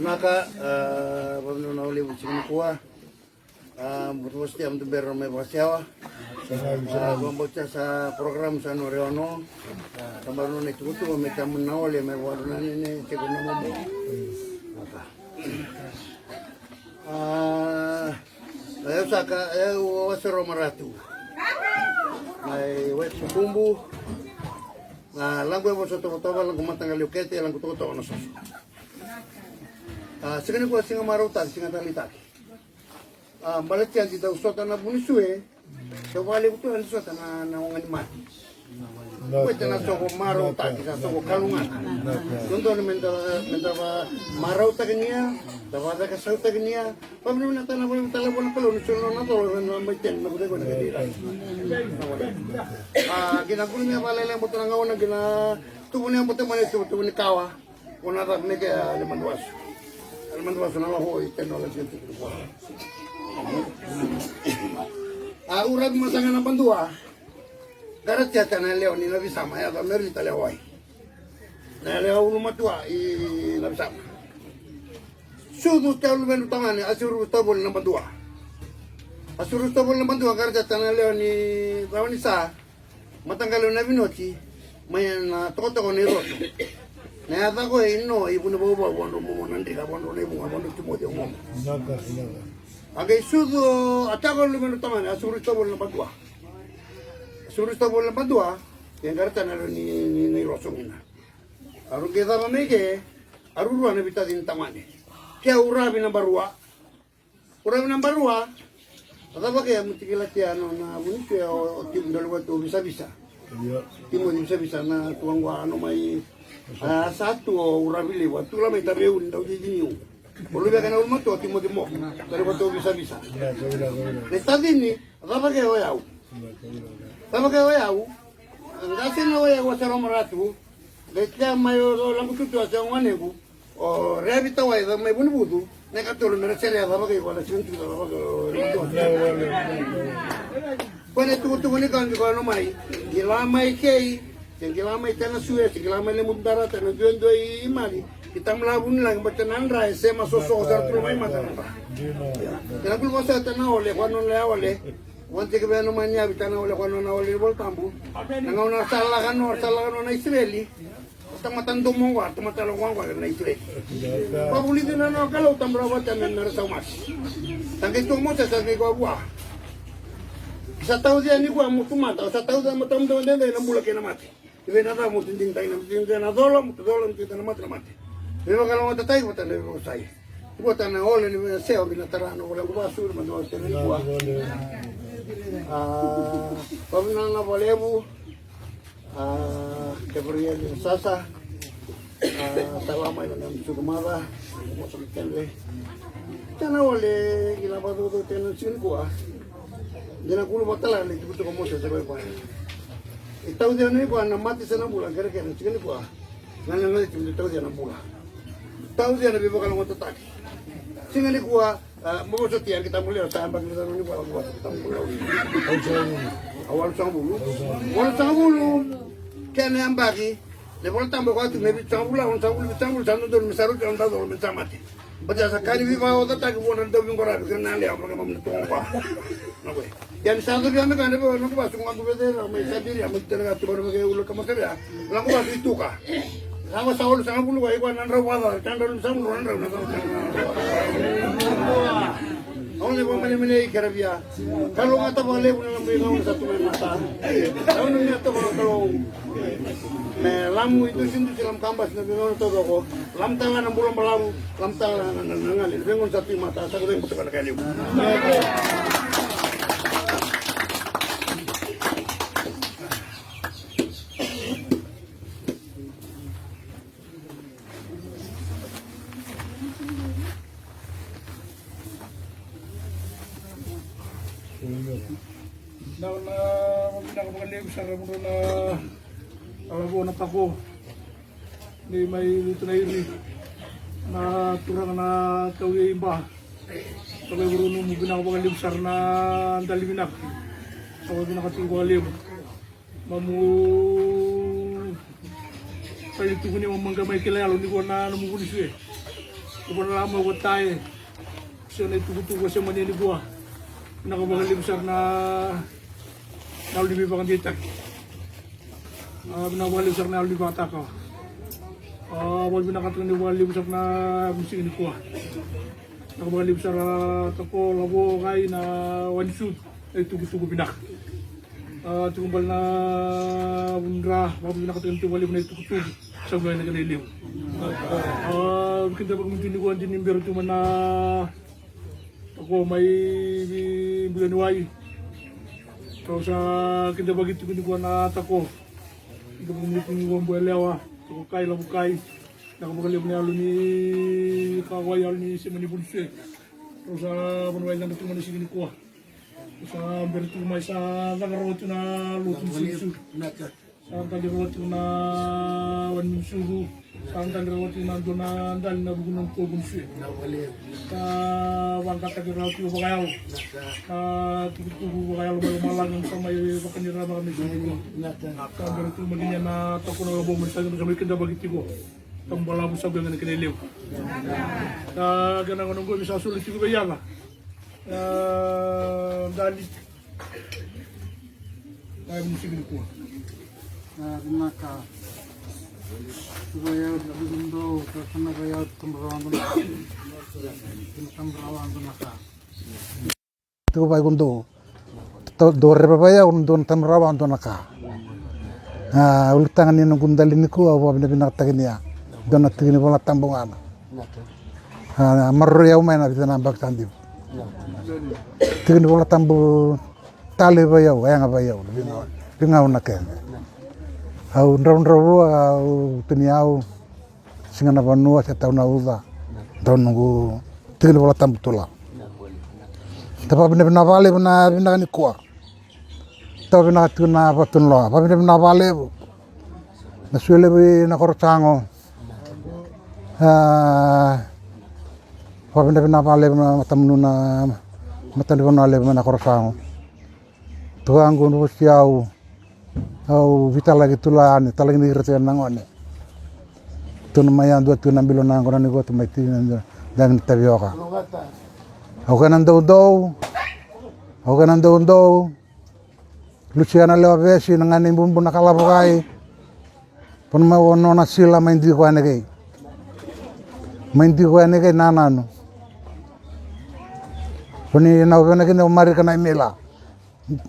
Naka, a, vavinau na levu tiko nikua. A, mo tu vosoti a mo tu bera mai vakasewa. A, vakabauta sa program sa no rewa no. Sa bera no na itukutuku me tamu na ole me vadu na nene tiko na momo. Naka. A, na yau saka, e, au Wasero Maratu. Mai West Sukubu. Na laqu e vosa tovatova, laqu mataqali o Kete, laqu tokotoka na soso. A, siga nikua siga marautaki, siga taleitaki. A, baleti a di dau sota na vunisue. Dau vakalevu tu a di sota na, na waqa ni mate. Koya na soko marautaki, sa soko kalougata. Dodonu me da, me da va marautaki nia, da va vakasautaki nia. Vavinau na tana vale tala vua na Kalou ni solo na colo na mai tena na vale vale vale. A, kina kulu mea vale le bota na gauna kina tuvu ne bota mane tuvu tuvu ni kawa. Kona ta meke a le manduasu. A le manduasu na lako i tena la kina tuvu. A, uravi masaga na bandua. Kara tiata na lewa ni na visama ya ta merita lewai. Na yalewa ulumatua i Navisama. Sucu te a luvequ tagane a suru tavoli na badua. A suru tavoli na badua, kara tiata na yalewa ni Cavanisa. Mataqali o Navinoti mai na tokotoko ni Roto. Na yaca ko e ino i Vunivauvau, vodo momo na drika, vodo na ivuga, vodo Timoci momo. A qai sucu a tavoli luvequ tagane a suru tavoli na badua. Suru sta voli na badua, e qara tana lo ni, ni, ni roso mina. Aru qe cava mai ke, aru rua na vitati ni tamane. Ke au ravi na barua. Uravi na barua. A cava ke a mutikilati a nona vunitia o, o timu dole vatu o Visavisa. Timu o Visavisa na tuangua a no mai. A sa tu o uravi levu a tu la mai tave uni dau jijiniu. O luveka na ulumatua o Timothy Mok. Dole vatu o Visavisa. Na itacini a cava ke o yau. Cava ke o yau. Qase na o yau a sa romaratu. Qai tea mai o, o lagu tutu a se o ganequ. O Reavi Tawai ca mai Vunivucu, na ikatolu me ra serea cava kei koya na siga ni tuku cava kei koya. Koya na itukutuku ni kawa ni koya no mai, qila mai kei, se qila mai tena sue, se qila mai lemudarata na duedue i mali, ki tamulavu ni lagi bata na dra e sema sosoko sara tu mai mata na dra. Kena kulu vasa tena ole, koya nona ya ole, Wan tiki vea no mani avi tana ole koya nona ole ni Volatabu. Na gauna sa laka no, sa laka no na Isireli. Tamata domo qo, tamata lako qo na Isireli. Vavulici na no Kalou tabura vata me mera saumaki. Sa qai tu Mosese sa qai koya vua. Sa tauci yani koya mo tu mata, sa tauci yani mo tamu dau dede na bula kei na mate. Vei na cava mo tu digitaki na, mo tu digitaki na cola, mo tu cola, mo tu digitaki na mate, na mate. Veivakalougatataki vata na veivakasai. Vata na ole ni veiseo, vei na tara na ole, qo vasu, ma dua tena ni kua. A, vavina na valevu. A, Gabriel Sasa. A, salama ina na msuku mada. Mo sa kendre. Tena ole, ina vatu tena ni kua. Dina kulu vatala ni tukutuku mo sa sa kua. E tauci yani koya na mate se na bula, kerekere, tiko ni koya. Gana gana tiko ni tauci na bula. Tauci na veivakalougatataki. Siga ni kua, a, mo vosotia ki tamu lewa, sa yabaki ni tanu ni koya, koya ki tamu lewa. Au walusagavulu. Walusagavulu. Kena yabaki. Na Volatabu koya tu me vitusagavulu, walusagavulu, vitusagavulu, sa dodonu me sa rauti, sa dodonu me sa mate. Baleta sa ka ni veivakalougatataki vua na dauveiqaravi kei na lewa, vaka mamana tu ga. Na koya. Ia ni sa cavi ya me ka na vei, na ko vasu ga ko vei cei, na mai Sabiria, mai tena ka tu vaka vei ula ka makaria. Na ko vasu i tuka. Sa vasa walusagavulu ka i koya na drau vakacaca, ka drau ni sa mulu na drau na caca. Au na vakamanamana i keravia. Kalougata vakalevu na lama i gauna sa tu mai mata. Au na mia toka na Kalou. Me lamu i dusidusi, lamu kabasi na veigauna taucoko. Lamu tale ga na bula balavu, lamu tale ga na, na, na, na gali. Veigauna sa tu i mata, sa kudai kutuka na kai levu. Na, na, vinaka vakalevu sara vudrua na, na lavo na tako. Ni mai lutu na iri. Na turaga na tau i ba. Tau i vuru numu vinaka vakalevu sara na dali vinaka. Tau vinaka tu vakalevu. Mamu sai tukuni mamu maqa mai kila yalo ni vua na nomu vuni sue. Ko vua na lama ko tae. Se na itukutuku se mani ni vua. Vinaka vakalevu sara na, na yalo ni veivakadeitaki. A, vinaka vakalevu sara na yalo ni vakataka. A, vakavinakataka ni vakalevu sara na musiki ni kua. Vinaka vakalevu sara tako lavo kai na wani sutu. Na itukutuku vinaka. A, tiko bale na vunidra, vakavinakataka ni tiko vakalevu na itukutuku. Sa vinaka na kena ilevu. A, kidavaki mudu ni kua dini bera tu mai na tako mai vi-, Bula ni Wai. Kau sa kidavaki tiko ni kua na tako. Kidavaki mudu ni kua Bua Yalewa, tako kai, lavo kai. Vinaka vakalevu na yalo ni kakua, yalo ni sema ni vuni sue. Kau sa vanua i caka tu mai na siga ni kua. Sa bera tu mai sa caka rawa tu na lotu ni surusuku. Sa dali rawa tu na wani ni suku. Sa dali rawa tu na dua na dali na vuku na tobu ni sue. Sa vaqataki rawa tu vakayalo. Sa tukutuku vakayalo mai lomalagi sa mai vakani rawa vaka ni suku. Sa bera tu mai kina na tako na lavo mai sa mai kidavaki tiko. Tamu balavu sa bera na kena ilevu. Sa kena gona qo ni sa soli tiko vei yaga. A, dali. Dali ni siga ni kua. A, vinaka. Tuva yau, tuva yau, tuva yau, tuva yau, tuva yau. Tuva yau, tuva yau. Dou reva vei au dua na tamurawa, dua na ka. A ulutaga ni noqu dali nikua, au vakavinavinakataki ni a dua na tiki ni Vola Tabu ga na a maroroi au mai na vica na yabaki sa diva. Tiki ni Vola Tabu tale vei au, yaga vei au, vei gau na kena. Au dravudravua, au tuni au siga na vanua se tau na uca. Dau noqu tiki ni Vola Tabu tula. Da vakavinavinaka vakalevu na vinaka nikua. Tau vinaka tiko na vatuloa, vakavinavinaka vakalevu. Na sui levu i na korosago. A vakavinavinaka vakalevu na matamanua, matanivanua levu mai na korosago. Tukaqu na vosi au. Au vitalaki tula yani, talaki ni ira tena gone. Tuna mai yadua tu na bilo na gona ni votu mai tina dagi ni tavioka. Au kena doudou. Au kena doudou. Lusiana lewa vesi na gane ibubu na kalavokai. Pona mai o nona sila mai diko yani kei. Mai diko yani kei nananu. Poni na uvena kina o marika na imila.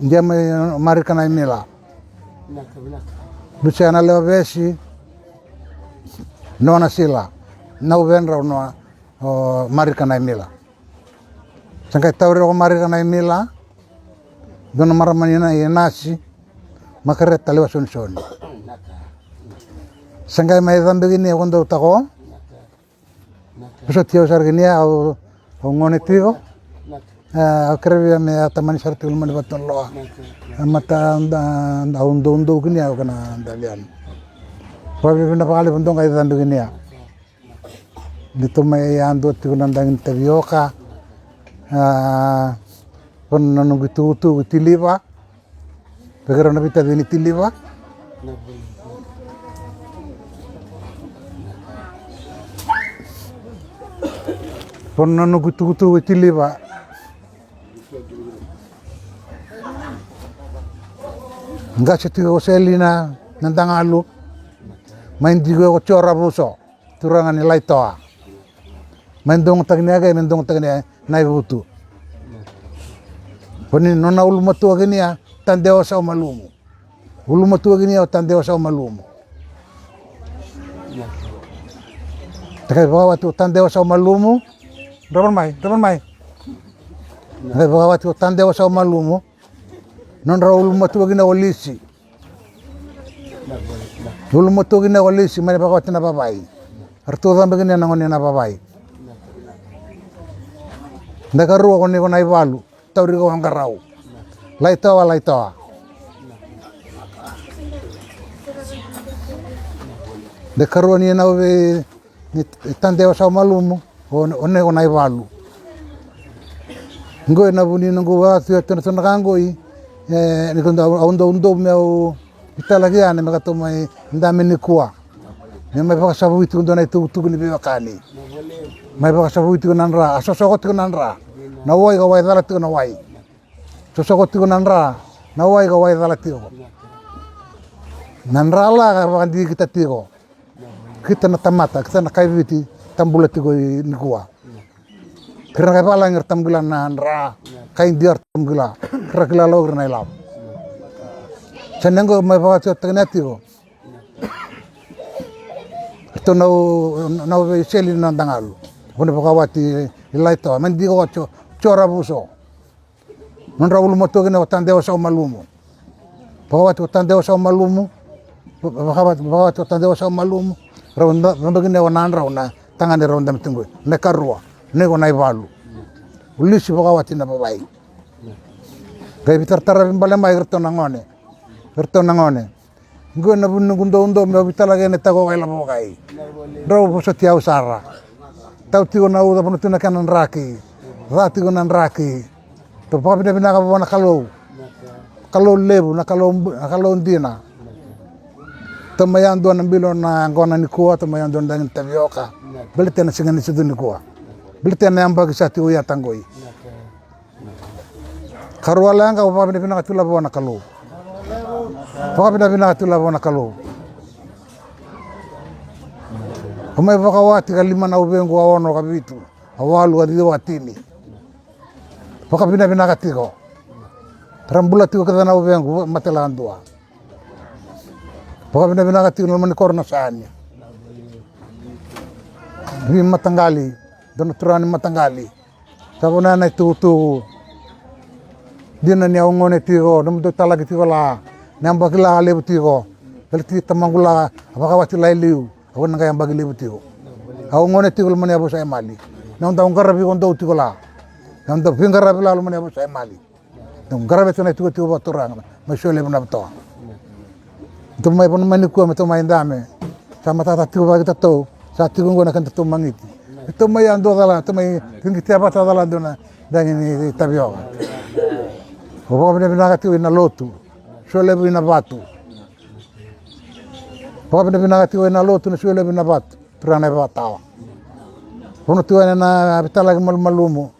Dia mai marika na imila. Lusiana lewa vesi. Nona sila. Na uvedrau no marika na imila. Sa qai tauri o marika na imila. Dua na marama ni na i nasi. Makareta lewa sonisoni. Sa qai mai cabe kini e ko dau tako. Vosoti au sara kini au gone tiko. Au kerevi me a tamani sara tiko loma ni vatu na loa. Mata au doudou kini au kana daliani. Vakavinavinaka vakalevu dou qai cabe kini a. Ni tou mai yadua tiko na dagi ni tavioka. A vana na noqu itukutuku i tiliva. Veke rau na veitaci ni tiliva. Vana na noqu itukutuku i tiliva. Qase tiko o Selina na dagalu. Mai diko o Jora Vuso. Turaga ni Laitoa. Mai dogotaki ni ake, mai dogotaki ni naivutu. Koni nona ulumatua kini a Tadewa Saumalumu. Ulumatua kini a o Tadewa Saumalumu. Takai vakawati o Tadewa Saumalumu. Drava mai, drava mai. Takai vakawati o Tadewa Saumalumu. Nodra ulumatua kina o Lisi. Ulumatua kina o Lisi mai na vakawati na vavai. Ratou cabe kina na gone na vavai. Dakarua ko ni ko na ivalu. Tauri ko a qarau. Laitoa, laitoa. Dakarua ni na uve ni Tadewa Saumalumu. O neko na ivalu. Qoi na vuni noqu vatu e tona tona ka qoi. E ni ko dau au dau dau me au italaki yani me ka tou mai dame nikua. Me mai vakasavui tiko dua na itukutuku ni veiwekani. Mai vakasavui tiko na dra, a sosoko tiko na dra. Na wai ka wai cala tiko na wai. Sosoko tiko na dra, na wai ka wai cala tiko. Na dra la ka vakadikita tiko. Kita na tamata, kita na kaiviti, tabula tiko i nikua. Kira na kai valagi ra tabula na dra, kai dia ra tabula, kira kila lau kira na ilavo. Sa nego mai vakatio takina tiko. Ratou nau nau veiseli na dagalu. Kone vakawati ilai toa, mai diko a tio, tio ra vuso. Nodra ulumatua kina o Tadewa Saumalumu. Vakawati o Tadewa Saumalumu. Vakawati o Tadewa Saumalumu. Rau da kina o nadrau na tagane rau da matiqu. Na ikarua. Na iko na ivalu. Ulisi vakawati na vavai. Qai vitarataravi bale mai iratou na gone. Iratou na gone. Qo na vuni noqu doudou me au vitalaki ena itako ka ilavo vakai. Drau vosoti au sara. Tau tiko na uca vanua tiko na kena draki. Ca tiko na draki. Tou vakavinavinaka vua na Kalou. Kalou levu, na Kalou, na Kalou dina. Tou mai yadua na bilo na gona nikua, tou mai yadua na dagi ni tavioka. Baleta na siga ni sucu nikua. Baleta na yabaki sa tiko ia taqoi. Karua leqa, au vakavinavinaka tu lavo na Kalou. Vakavinavinaka tu lavo na Kalou. Au mai vakawati ka lima na uvequ, a ono ka vitu, a walu ka ciwa, a tini. Vakavinavinaka tiko. Ra bula tiko kece na uvequ, mate la dua. Vakavinavinaka tiko na loma ni koro na Sani. Veimataqali, dua na turaga ni mataqali. Sa vanua na itukutuku. Dina ni au gone tiko, nomudou talaki tiko la, na yabaki la levu tiko. Baleti tamaqu la, a vakawati la e liu, au na qai yabaki levu tiko. Au gone tiko loma ni yavusa e Mali. Na noda qaravi kodou tiko la. Na noda veiqaravi la loma ni yavusa e Mali. Dou qaravi tu na itikotiko vakaturaga, mai Suelevu, Navatoa. Tou mai vanua mai nikua me tou mai dame. Sa matata tiko vakaitatou, sa tiko oqo na kedatou magiti. Me tou mai yadua cala, tou mai qiqiti vata cala dua na dagi ni tavioka. Au vakavinavinaka tiko ina lotu, Suelevu ina vatu. Vakavinavinaka tiko ina lotu na Suelevu ina vatu. Turaga na ivakatawa. Vanua tiko ena veitalaki malumalumu.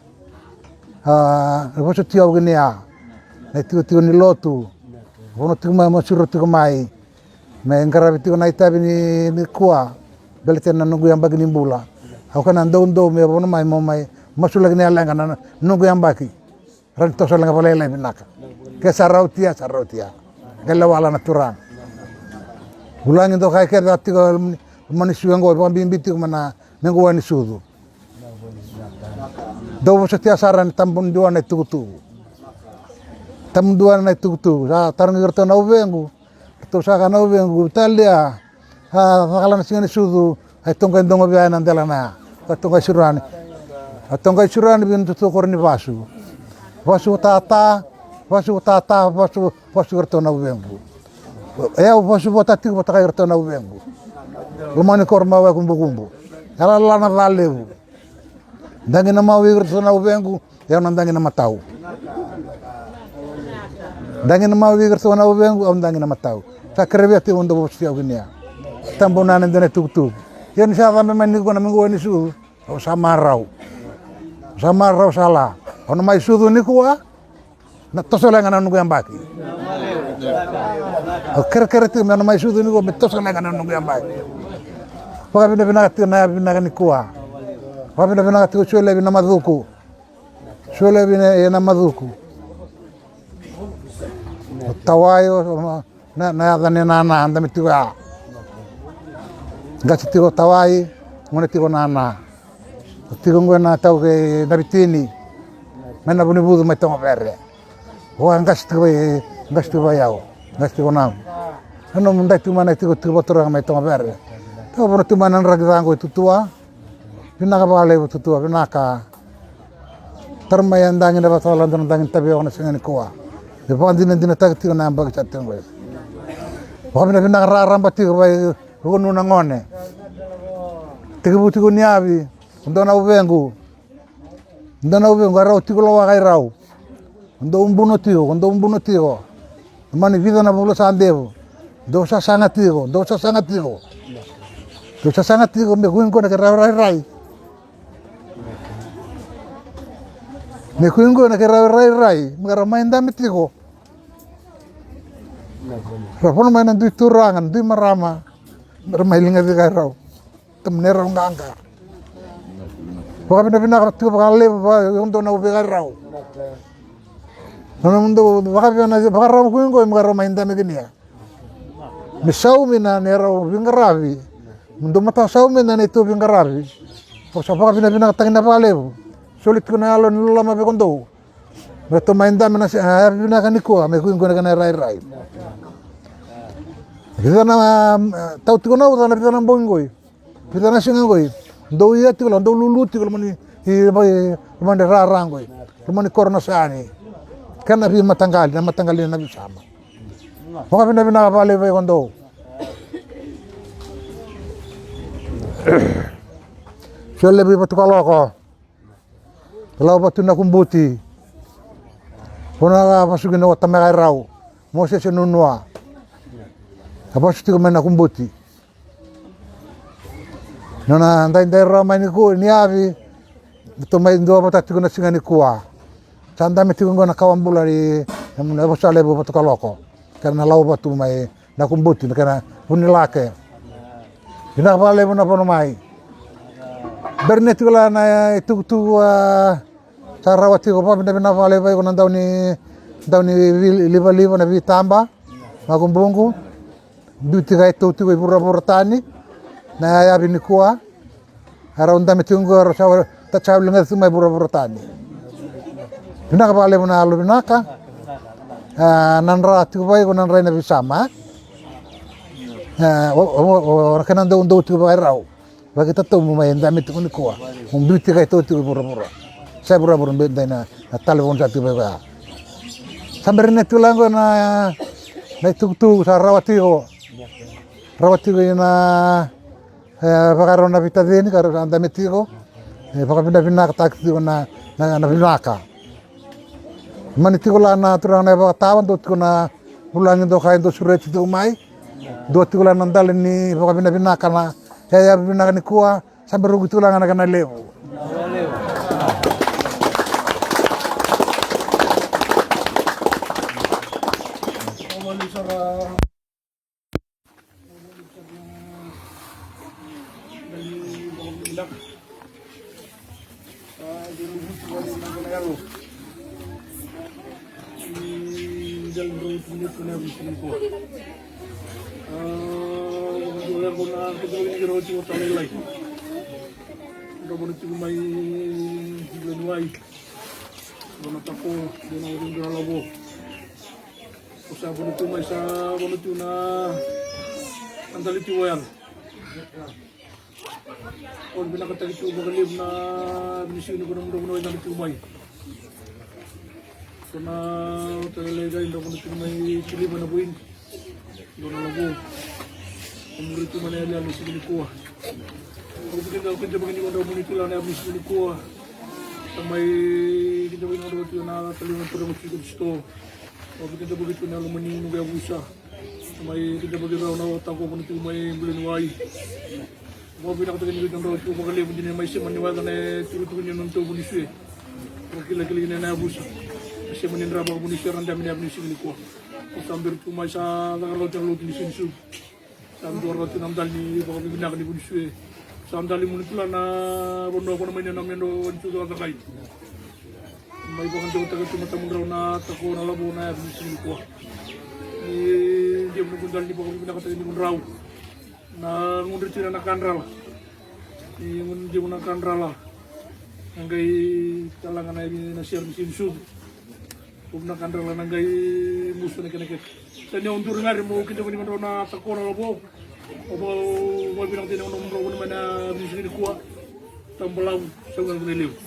A, na vosoti au kina ya. Na itikotiko ni lotu. Vanua tiko mai, mo siro tiko mai. Me qaravi tiko na itavi ni, nikua. Baleta na noqu yabaki ni bula. Au kena doudou me vanua mai, mo mai masulaki ni yaleqa na noqu yabaki. Rawa ni toso leqa vakalailai vinaka. Ke sa rautia, sa rautia. Qai lewala na turaga. Vulagi dou kai kece a tiko, mani sui oqo, vakabibi tiko mai na mequ wai ni sucu. Dou vosotia sara ni tabu dua na itukutuku. Tabu dua na itukutuku. Sa tarogi iratou na uvequ. Ratou sa kaya na uvequ, talia. A, cakala na siga ni sucu. A, e toqai dogo via ena dela na ya. A, toqai siro yani. A, toqai siro yani vei na tutu koro ni vasu. Vasu tata, vasu tata, vasu, vasu iratou na uvequ. E, au vasu vata tiko vata kai iratou na uvequ. Loma ni koro mai Waikubukubu. Yalala na ca levu. Dagi na mau vei iratou na uvequ, e au na dagi na matau. Dagi na mau vei iratou na uvequ, au dagi na matau. Sa kerea vei au tiko dou vosotia au kina ya. Tabu na dua na itukutuku. Ia ni sa cabe mai nikua na mequ wai ni sucu, au sa marau. Au sa marau sala. Au na mai sucu nikua, na toso leqa na noqu yabaki. Au kerekere tiko me na mai sucu nikua me toso leqa na noqu yabaki. Vakavinavinaka tiko na yavi vinaka nikua. Vakavinavinaka tiko Suelevu ina Macuku. Suelevu ina, ina Macuku. O Tawai, o, o, na, na yaca ni nana, da mai tiko ya. Qase tiko Tawai, gone tiko nana. Tiko oqo na tau kei Navitini. Mai na Vunivucu mai Togovere. Oa qase tiko vei, qase tiko vei au. Qase tiko na. Na nomu dai tiko mai na tiko, tiko vakaturaga mai Togovere. Tau vona tiko mai na draki ca oqo i Tutua. Vinaka vakalevu Tutua, vinaka. Tara mai a dagi na vatavalo, dua na dagi ni tavioka na siga nikua. E vakadinadinataki tiko na yabaki sa tiko oqo. Vakavinavinaka raraba tiko vei vanua na gone. Tekivu tiko ni yavi, dua na uvequ. Dua na uvequ, a rau tiko lawaka i rau. Dou buno tiko, dou buno tiko. Mani vica na vula sa devu. Dou sasaga tiko, dou sasaga tiko. Dou sasaga tiko, me kuiqu na ke rau rairai. Me kuiqu na ke rau rairai, me ka rau mai dame tiko. Ra vona mai na dui turaga, na dui marama. Me ra mai liga vei ka rau. Tamana rau qaqa. Vakavinavinaka tiko vakalevu, va, dou na uvequ rau. Na nomudou vakavinavinaka, vakarau kuiqu, me ka rau mai dame kina. Me saumi na neirau veiqaravi. Me dou mata saumi na neitou veiqaravi. Ko sa vakavinavinakataki na vakalevu. Soli tiko na yalo ni loloma vei kodou. Me tou mai dame na se, a, vinaka nikua, me kuiqu na kena irairai. Vica na, a, tau tiko na uca na vica na bogi qoi. Vica na siga qoi. Dou ia tiko la, dou lulu tiko la mani, i, i, mani rara qoi. Mani koro na Sani. Kena veimataqali, na mataqali na veisama. Vakavinavinaka vakalevu vei kodou. Suelevu i Vatukaloko. Lau vatu Nakubuti. Vona a vasu kina o tamai ka rau. Mosese Nunua. A vasu tiko mai Nakubuti. Nona daidai rawa mai nikua ni yavi. Tou mai dua vata tiko na siga nikua. Sa dame tiko qo na kawa bula ni, na vosa levu Vatukaloko. Kena lau vatu mai Nakubuti, na kena Vunilake. Vinaka vakalevu na vono mai. Bera ni tiko la na itukutuku a sa rawa tiko, vakavinavinaka vakalevu vei iko na dau ni Dau ni vi-, livaliva na vitaba, makubuqu. Biuti ka e tau tiko i vuravura tani na yayavi nikua. Erau dabe tiko qo, erau sa, ta sa wilika tu mai vuravura tani. Vinaka vakalevu na yalo vinaka. E, na dra tiko vaka iko na dra i na visama, e? E, o, o, o, o na kena daudau tiko vaka e rau. Vakatau mo mai dabe tiko nikua. Mo biuti ka e tau tiko i vuravura. Sa i vuravura, biuti na, na talevoni sa tiko vaka. Sa bera ni tiko la qo na, na itukutuku sa rawa tiko. Rawa tiko i na, e, vakarau na veitacini ka rau sa dabe tiko. E, vakavinavinakataki tiko na, na, na vinaka. Mani tiko la na turaga na ivakatawa, dua tiko na vulagi dokai dua sureti tiko mai. Dua tiko la na dali ni vakavinavinaka na yayavi vinaka nikua, sa bera ni tiko la ga na kena levu. Ko sa vuna tu mai, sa vuna tu na, na dali tu o yalo. Au vinakataki tu vakalevu na vinisiga ni ko na mudrau na wai dali tu mai. Ko na tale lai kai dra vuna tu mai tiliva na vui. Dua na lavo. Ko muri tu mai na yali yali siga nikua. Ko tu keda, ko keda bagi ni ko dra vuna tu la na yali siga nikua. Sa mai keda bagi ni ko dra tu na taliva na turaga tu ko sto. Au vinakata vakalevu na yalomuni noqu yavusa. Mai keda vakirau na wai tako vuna tiko mai bula ni wai. Au vinakata ni veidrau tiko vakalevu dina mai sema ni wai kana e tukutuku ni nona tau vuni sue. Au kilakila kina na yavusa. Sema ni dra vakavuni sue ra dami ni yavu ni siga nikua. Au sa bera tu mai sa caka rau tena lotu ni siga ni sucu. Sa dua rau tina dali ni vakavinavinaka ni vuni sue. Sa dali muni tula na vanua vana mai na meno ni sucu a cakai. Mai vakadewataka tu matamudrau na tako na lavo na yavu ni siga nikua. Ni devu na kudali ni vakavinakataki ni kudrau. Na gudra tina na kadrala. Ni gudra tina na kadrala. Na qai talaga na yavu na sere ni siga ni sucu. Au na kadrala na qai musu na kenakena. Sa ni au duri gari mo kidavaki ni kadrau na tako na lavo. Au vakavinakataki na nomudrau vuna mai na vinisiga nikua. Tabu balavu, sa uga na levu.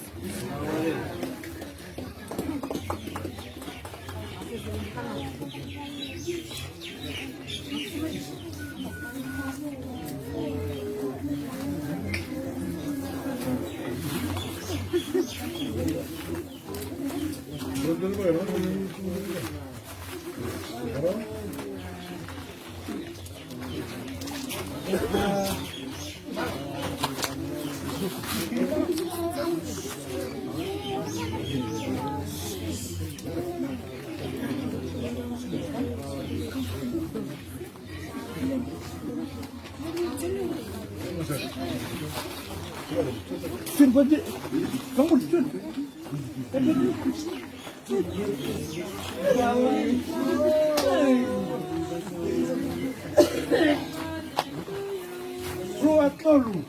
Rua, tolu.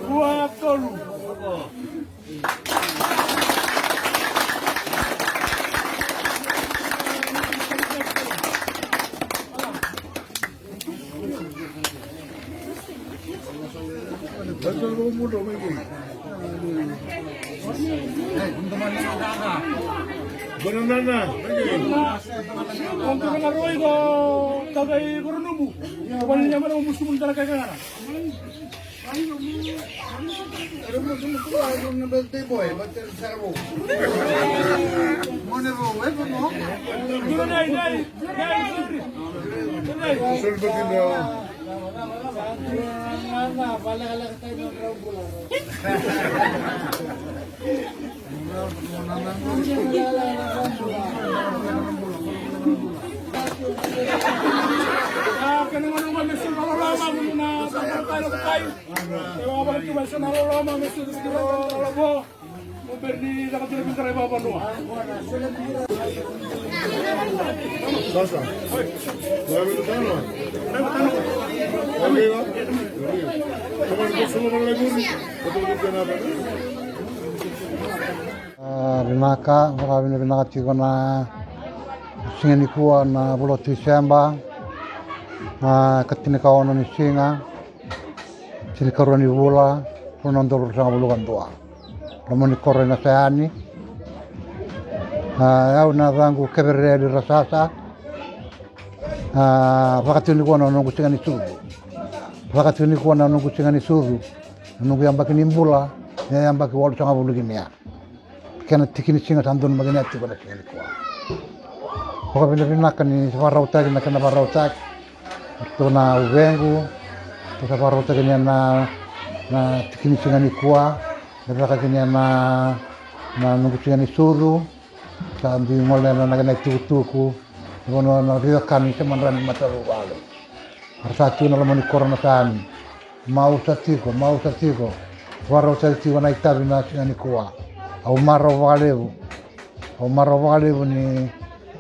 Rua, tolu. A, vinaka, vakavinavinaka tiko na siga nikua na vula o Tiseba, a, ka tinikaono ni siga, tinikarua ni vula, rua na udolu ruasagavulu ka dua. Loma ni koro i Nasayani. A, au na yacaqu Kevereli Rasasa. A, vakatiko nikua na noqu siga ni sucu. Vakatiko nikua na noqu siga ni sucu. Na noqu yabaki ni bula, na yabaki walusagavulu ki na ya. Kena tiki ni siga sa donumaki na ya tiko na siga nikua. Vakavinavinaka ni sa vakarautaki na kena vakarautaki. Ratou na uvequ, ratou sa vakarautaki na, na, na tiki ni siga nikua, me caka kina na, na noqu siga ni sucu, sa dui gole na, na kena itukutuku, na vanua na veiwekani se madrani matavuvale. Era sa tiko na loma ni koro Nasayani. Mausa tiko, mausa tiko. Vakarautaki tiko na itavi na siga nikua. Au marau vakalevu. Au marau vakalevu ni,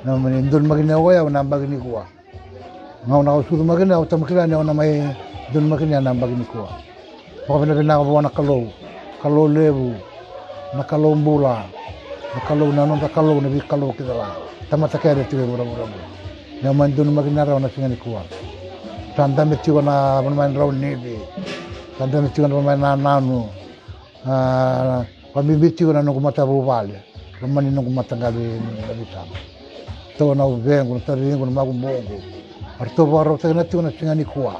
na, ni donumaki na o yau na yabaki nikua. Gauna au sucu mai kina, au tama kila ni au na mai donumaki na yabaki nikua. Vakavinavinaka vua na Kalou, Kalou levu, na Kalou bula, na Kalou na noda Kalou, na veikalou kece la. Tamata kece tiko e vuravura. Ni au mai donumaki na rau na siga nikua. Sa dabe tiko na vanua mai na rau nivi. Sa dabe tiko na vanua mai na nanu. A, vakabibi tiko na noqu matavuvale, loma ni noqu mataqali ni Navisama. Ratou na uvequ, na taciqu, na makubuqu. Eratou vakarautaki na tiko na siga nikua.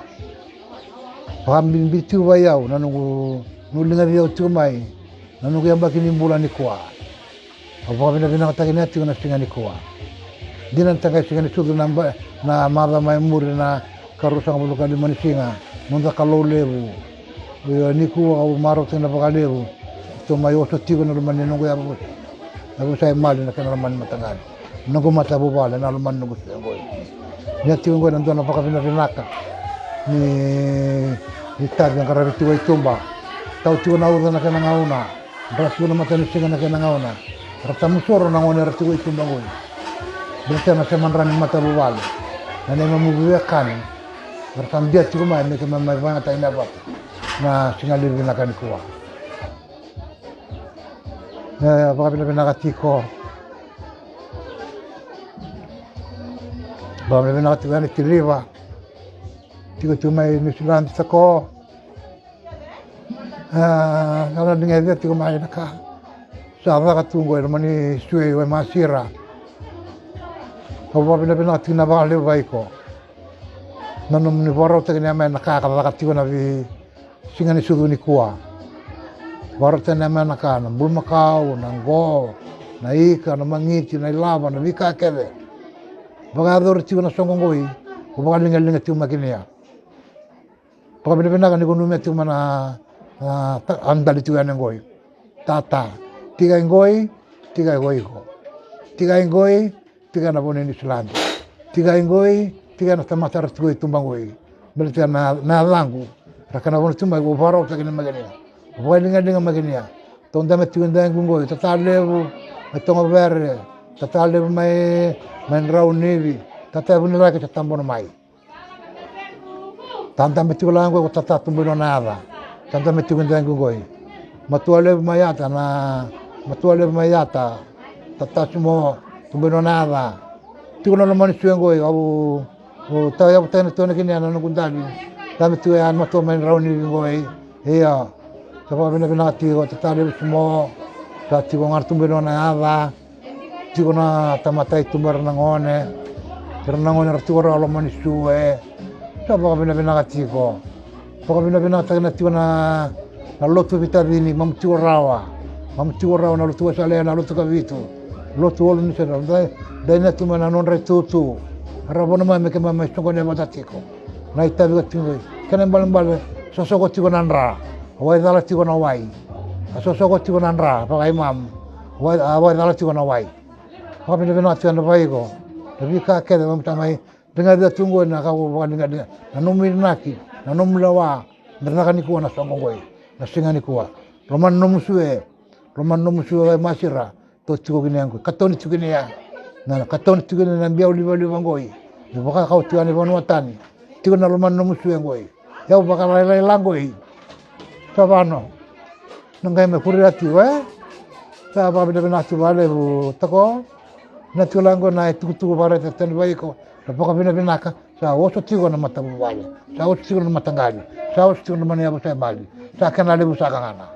Vakabibi tiko vei au na noqu, noqu liga vei au tiko mai na noqu yabaki ni bula nikua. Au vakavinavinakataki na tiko na siga nikua. Dina na taqai siga ni sucu na ba-, na macawa mai muri na karua sagavulu ka lima ni siga. Noda Kalou levu. Io, nikua au marautaka na vakalevu. Ratou mai oso tiko na loma ni noqu yavusa. Yavusa e mali na kena loma ni mataqali. Noqu matavuvale na loma ni noqu suegoi. Ni a tiko qoi na dua na vakavinavinaka. Ni, ni tavi a qaravi tiko i tuba. Tau tiko na uca na kena gauna. Ra tiko na matanisiga na kena gauna. Ra tamusoro na gone ra tiko i tuba qoi. Baleta na se madrani matavuvale. Na neimami veiwekani. Ra sa dia tiko mai me keimami mai vakayagataki na vata. Na siga levu vinaka nikua. E, vakavinavinaka tiko. Vakavinavinaka tiko yani tiliva. Tiko tiko mai Niusiladi sako. A, au na liga e tiko mai na ka sa caka tu qo e loma ni sui e masira. Au vakavinavinaka tiko na vakalevu vei iko na nomuni vakarautaki ni a mai na ka ka caka tiko na veisiga ni sucu nikua. Vakarautaki ni a mai na ka na bulumakau, na qo, na ika, na magiti, na ilava, na veika kece. Vakayacori tiko na soqo qoi, ko vakaligaliga tiko makinia. Vakavinavinaka ni ko numia tiko mai na, na ta-, a dali tiko yani qoi. Tata, tiko i qoi, tiko i qoi iko. Tiko i qoi, tiko na vanua ni Niusiladi. Tiko i qoi, tiko na tamata ra tiko i tuba qoi. Baleta na, na yacaqu, ra kana vanua tu mai ko vakarautaki ni makinia. Ko vakaligaliga makinia. Tou dame tiko i daqu qoi, tata levu, mai Togovere, tata levu mai, mai Draunivi, tata e Vunilaki sa tabono mai. Tadabe tiko la qoi ko tata tubu i nona yaca. Tadabe tiko i daqu qoi. Matua levu mai Yata na, matua levu mai Yata, Tata Sumo, Tubei nona yaca. Tiko na loma ni sue qoi, au, au tau yavu tena tu na kina na noqu dali. Tame tu ya na matua mai Raunivi qoi. Ia, sa vakavinavinaka tiko Tata levu Sumo. Sa tiko ga na Tubei nona yaca. Tiko na tamata i tuba era na gone, era na gone era tiko rawa loma ni sue. Sa vakavinavinaka tiko. Vakavinavinakataki na tiko na, na lotu Vitacini, mamu tiko rawa. Mamu tiko rawa na lotu Wesele, na lotu Kavitu. Lotu Olu ni Sere, dai, dai na tu mai na nodra itutu. Era vona mai me keimami mai soqoni vata tiko. Na itavi ka tiko, kena ibalebale, sosoko tiko na dra. A wai cala tiko na wai. A sosoko tiko na dra, vakaimamu. A wai, a wai cala tiko na wai. Vakavinavinaka tiko na vaiko. Na veika kece mamu ta mai. Digadiga tu qoi na ka ko vakadiga, na nomu inaki, na nomu lewa. Me caka nikua na soqo qoi. Na siga nikua. Loma na nomu sue. Loma na nomu sue, Vaimasira. Tou tiko kina ya qoi. Katoni tiko kina ya. Na, katoni tiko kina na biau livaliva qoi. Ni vakakau tiko yani vanua tani. Tiko na loma na nomu sue qoi. Yau vakalailai la qoi. Sa vano. Na qai me kuria tiko, e? Sa vakavinavinaka tiko vakalevu Tako. Na tiko la qoi na itukutuku vakaraitaka tani vaiko. Na vakavinavinaka. Sa oso tiko na matavuvale. Sa oso tiko na mataqali. Sa oso tiko na mani yavu sa e bali. Sa kena levu sa kagana.